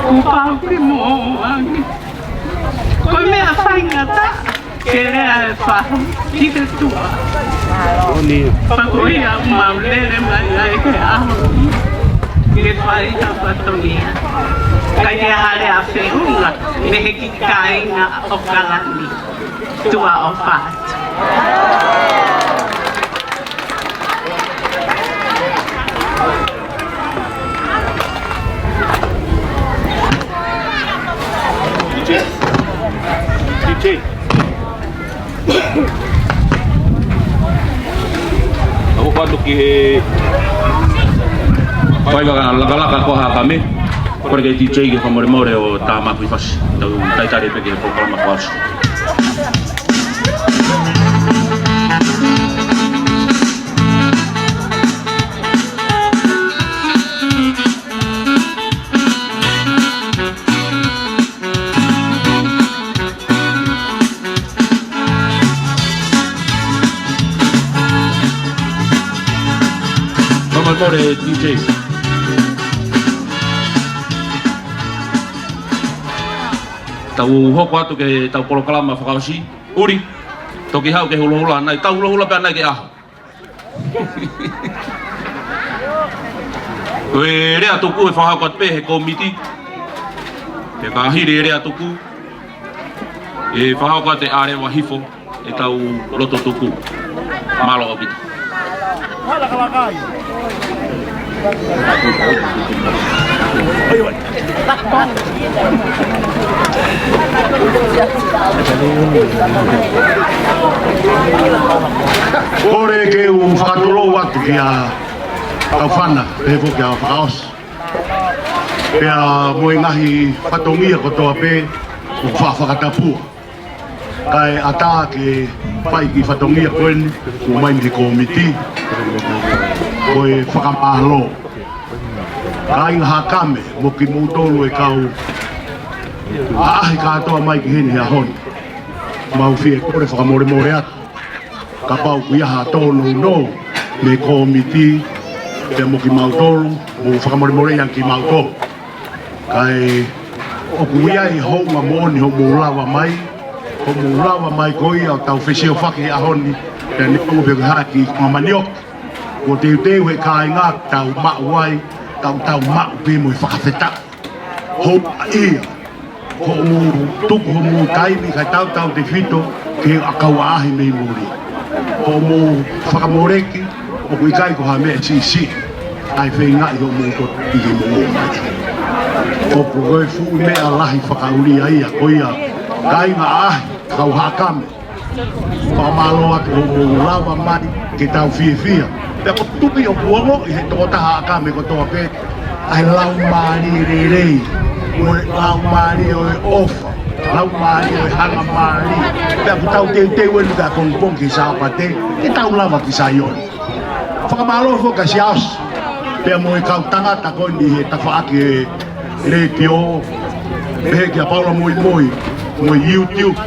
kuo pau ke mo ō ange. Ko e meʻa faingataʻa ke lea e fahu ki he tuʻa. Pea ko ia ʻoku mau lele mai ai he ʻaho ni ke fai ha fatongia. Ka ʻi ai ha lea feʻunga mei he kiʻi kāinga ʻo ʻOkalani, tuʻa ʻofa atu. Ka hoko atu ki he faʻahinga lakalaka ko ē ʻa Kame. Kole ki he D J ke fakamolemole ʻo tā maʻu e fasi. Tau talitali pē ki he polokalama ko ē. Fakamolemole D J. Tau hoko atu ki heʻetau polokalama fakaʻosi. Uli, toki haʻu ke hulohula ʻanai, tau hulohula pē ʻanai ki he ʻaho. Ko e lea tuku ʻe fakahoko atu pē ʻe he kōmiti. Pea ka hili e lea tuku, ʻe fakahoko atu ʻe ʻAleva Hifo ʻetau lotu tuku. Mālō ʻaupito. Kole ke u fakatulou atu kia Kaufana, pehē foki kia Fakaʻosi. Pea mo e ngaahi fatongia kotoa pē ʻoku fa-, fakatapua. Kae ʻatā ke fai e kiʻi fatongia ko eni, ʻomai mei he kōmiti. Ko e fakamālō. Kāinga Haʻakame, mo kimoutolu e kau ʻaʻahi kātoa mai ki heni he ʻaho ni. Mau fie kole fakamolemole atu. Kapau ʻoku ʻi ai ha tōnounou mei he kōmiti, pea mo kimautolu, mou fakamolemoleʻi ange kimautolu. Kae ʻoku ʻi ai e hounga moʻoni hoʻomou lava mai, hoʻomou lava mai ko ia ʻo tau fesiofaki he ʻaho ni, pea neongo pē ko e hā e kiʻi konga manioki. Kuo teuteu he kāinga ke tau maʻu ai, tau, tau maʻu pē mo e fakafetaʻi. Hounga ia, hoʻomou tuku hoʻomou taimi kae tautautefito ki he kau ʻaʻahi mei muli. Hoʻomou fakamoleki, ʻoku ʻikai ko ha meʻa siʻisiʻi ʻa e feingaʻi hoʻomou toki moʻua mai. ʻOku ko e fuʻu meʻa lahi fakaʻulia ia, ko ia kāinga ʻaʻahi, kau Haʻakame. Fakamālō atu hoʻomou lava mai ke tau fiefia. Pea ʻoku tuʻu ʻi he ongoʻi ʻe he tokotaha Haʻakame kotoa pē ʻa e laumālie lelei, mo e laumālie ʻo e ʻofa, laumālie ʻo e hangamālie. Pea ʻoku tau teuteu eni ka pongipongi ki Sāpate, ke tau lava ki Saione. Fakamālō foki kia Siaosi, pea mo e kau tangata ko eni he tafaʻaki e letiō, pehē kia Paula Moimoi, mo e YouTube,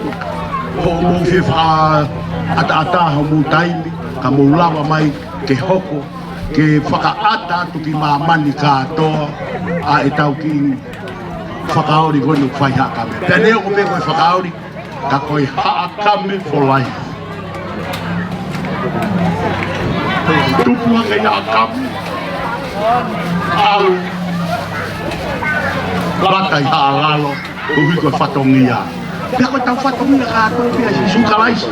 hoʻomou fie fakaʻataʻatā hoʻomou taimi, ka mou lava mai ke hoko, ke fakaʻata atu ki māmani kātoa ʻa ʻetau kiʻi fakaoli ko eni ʻoku fai Haʻakame. Pea neongo pē ko e fakaoli, ka ko e Haʻakame for life. Tupu hake ʻi Haʻakame. ʻAlu. Lata ʻi Haʻalalo. Koeʻuhi ko e fatongia. Pea ko ʻetau fatongia kātoa pē ʻa Sīsū Kalaisi.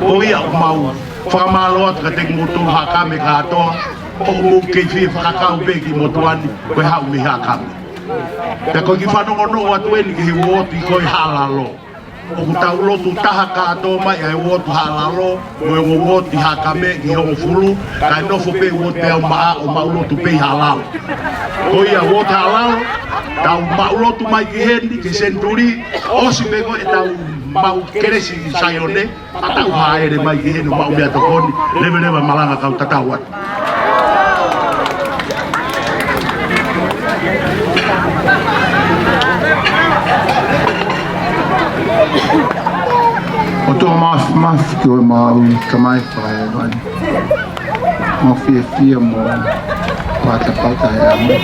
Ko ia ʻoku mau fakamālō atu kiate kimoutolu Haʻakame kātoa. ʻOku mou kei fie fakakau pē ki motuʻa ni, ko e haʻu mei Haʻakame. Pea ko e kiʻi fanongonongo atu eni ki he uooti ko e Haʻalalo. ʻOku tau lotu taha kātoa mai ʻa e uooti Haʻalalo, mo e ongo uooti Haʻakame ki he hongofulu, kae nofo pē uooti pē ʻa e maʻa ʻo mau lotu pē ʻi Haʻalalo. Ko ia uooti Haʻalalo, tau mau lotu mai ki heni, ki he senituli, ʻosi pē ko ē ʻetau mau kelesi ʻi Saione, ʻa tau hāʻele mai ki heni ʻo maʻu meʻatokoni, leveleva malanga kau tatau atu. ʻOtua Māfimafi ko homau Tamai fakahēvani. Mau fiefia mo patapata he ʻaho ni.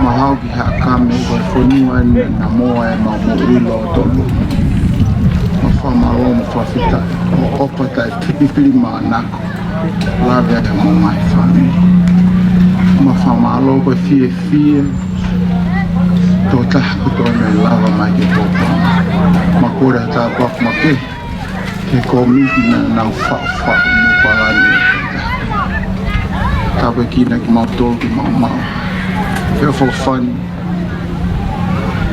Mau haʻu ki Haʻakame ko e fonua eni naʻa mau moʻui lolotonga. Mau fakamālō mo fakafetaʻi mo ʻofa taʻefilifilimānako. Lave atu mo e ngaahi fāmili. Mau fakamālō ko e fiefia. Tokotaha kotoa naʻe lava mai ke pōpula. Mau kole ha tāpuaki makehe ki he kōmiti naʻa nau faʻufaʻu mo palani. Tāpuekina kimautolu ke mau maʻu. Pea fofani.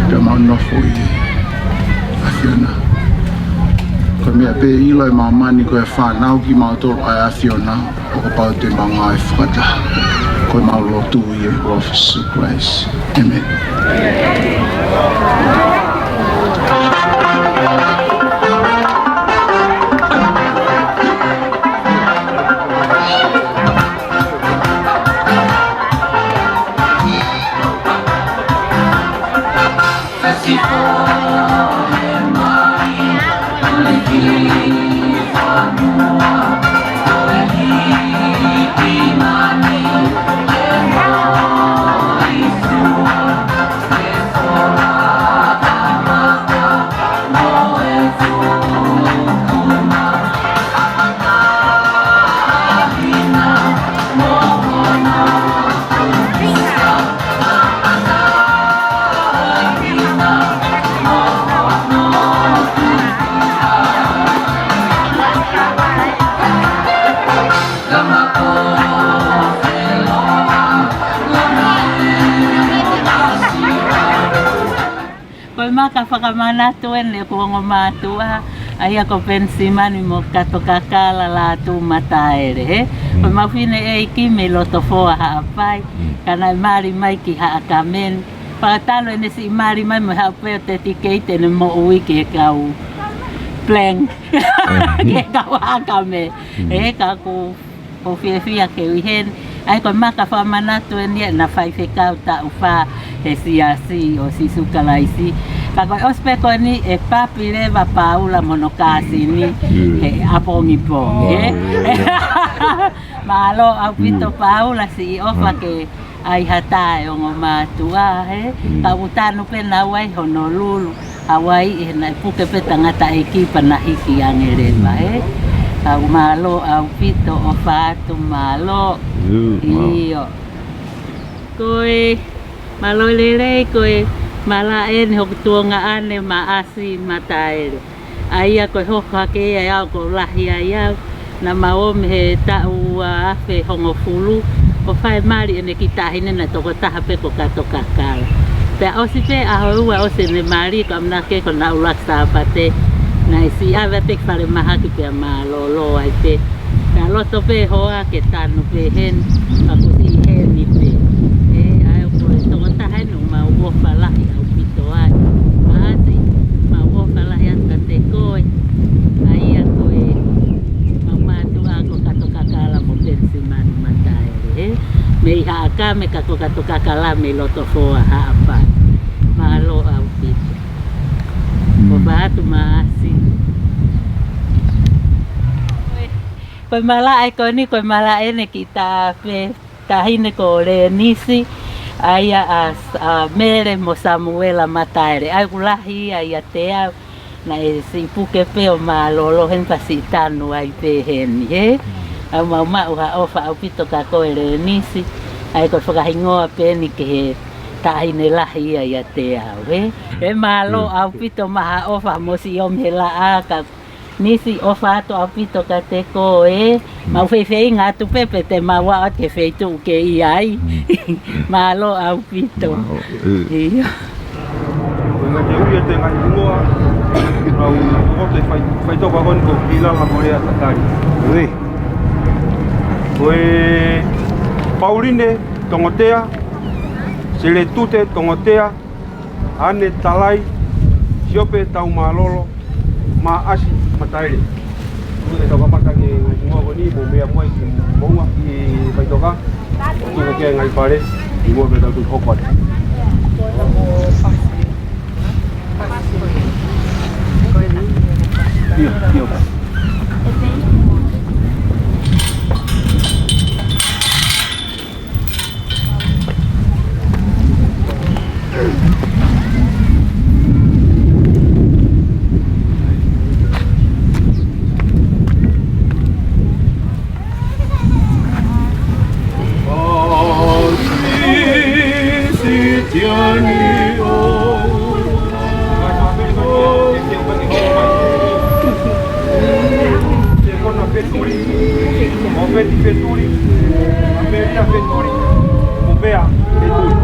Pea mau nofo ʻi he ʻAfiona. Ko e meʻa pē ʻe ʻilo ʻe māmani ko e fānau kimautolu ʻa e ʻAfiona, ʻo kapau te mau ngāue fakataha. Ko ʻemau lotu ʻi he huafa ʻo Sīsū Kalaisi. ʻĒmeni. Maka fakamanatu eni ʻeku ongo mātuʻa, ʻa ia ko Penisimani mo Katokakala Lātū Mataele, hē? Ko e mau fineʻeiki mei Lotofoa Haʻapai, ka naʻe mali mai ki Haʻakame ni. Fakatalu ʻene siʻi mali mai mo e haʻu pē ʻo tetikei ʻene moʻui ki he kau plang, ki he kau Haʻakame. Hē, ka ʻoku ou fiefia ke u ʻi heni. ʻA ia ko e maka fakamanatu eni ʻa ʻena faifekau taʻu fā he Siasi ʻo Sīsū Kalaisi. Ka ko e ʻosi pē ko eni ʻe papi leva Paula mo hono kāsini he ʻapongipongi, ē? Mālō ʻaupito Paula, siʻi ʻofa ke ʻai ha tā e ongo mātuʻa, hē? Ka ʻoku tanu pē naua ʻi Honolulu, Hawaiʻi, he naʻe puke pē tangataʻeiki pea na hiki ange leva, hē? Ka ʻoku mālō ʻaupito, ʻofa atu, mālō. ʻIo. Ko e mālō e lelei, ko e malaʻe eni hoku tuongaʻane Maʻasi Mataele. ʻA ia ko e hoko hake ia ʻi au ʻoku ou lahi ai au, naʻa mau ō mei he taʻu ua afe hongofulu, ʻo fai mali ʻene kiʻi taʻahine naʻe tokotaha pē ko Katokakala. Pea ʻosi pē ʻaho ʻe ua ʻosi ʻene mali, ko e ʻamanaki ko hono ʻuluaki Sāpate, naʻe siʻi ʻave pē ki falemahaki pea mālōlō ai pē. Pea loto pē hoa ke tanu pē heni, ka kuo siʻi heni pē. Ē, ʻa ia ko e tokotaha eni ʻoku mau ʻofa lahi ʻaupito ai. Maʻasi, mau ʻofa lahi atu kiate koe. ʻA ia ko e mau mātuʻa ko Katokakala mo Penisimani Mataele, ē? Mei Haʻakame ka ko Katokakala mei Lotofoa Haʻapai. Mālō ʻaupito. ʻOfa atu Maʻasi. Ko e malaʻe ko eni, ko e malaʻe ʻene kiʻi tā pē taʻahine ko Lēnisi, ʻa ia ʻa, ʻa Mele mo Samuela Mataele. ʻA ia ʻoku lahi ia ʻiate au, naʻe siʻi puke pē ʻo mālōlō heni pea siʻi tanu ai pē heni, hē? ʻOku mau maʻu ha ʻofa ʻaupito kia koe Lēnisi, ʻa ia ko e fakahingoa pē eni ki he taʻahine lahi ia ʻiate au, hē? Ē, mālō ʻaupito, maʻu ha ʻofa mo siʻi ʻomi he laʻā ka Nisi, ʻofa atu ʻaupito kiate koe, ē. Mau feifeinga atu pē pe te mau ō atu ki he feituʻu ke ʻi ai. Mālō ʻaupito. ʻIo. Ko e ngaahi ui ʻa e ngaahi hingoa, ʻa e tokoto e fai, faitoka ko eni ko Kilala mo Lea Tatali. Ko e Pauline Tongotea, Seletute Tongotea, ʻAne Talai, Siope Taumālolo, Maʻasi Mataele. Ko e tau kamata ke ngaahi hingoa ko eni, mo meʻa mai ki moua ki faitoka. ʻO tuku ki he ngaahi pale, hingoa pē tau tuku hoko atu. ʻIo, ʻio. Fetuli, Mofeti Fetuli, Amelina Fetuli, Mopea Fetuli.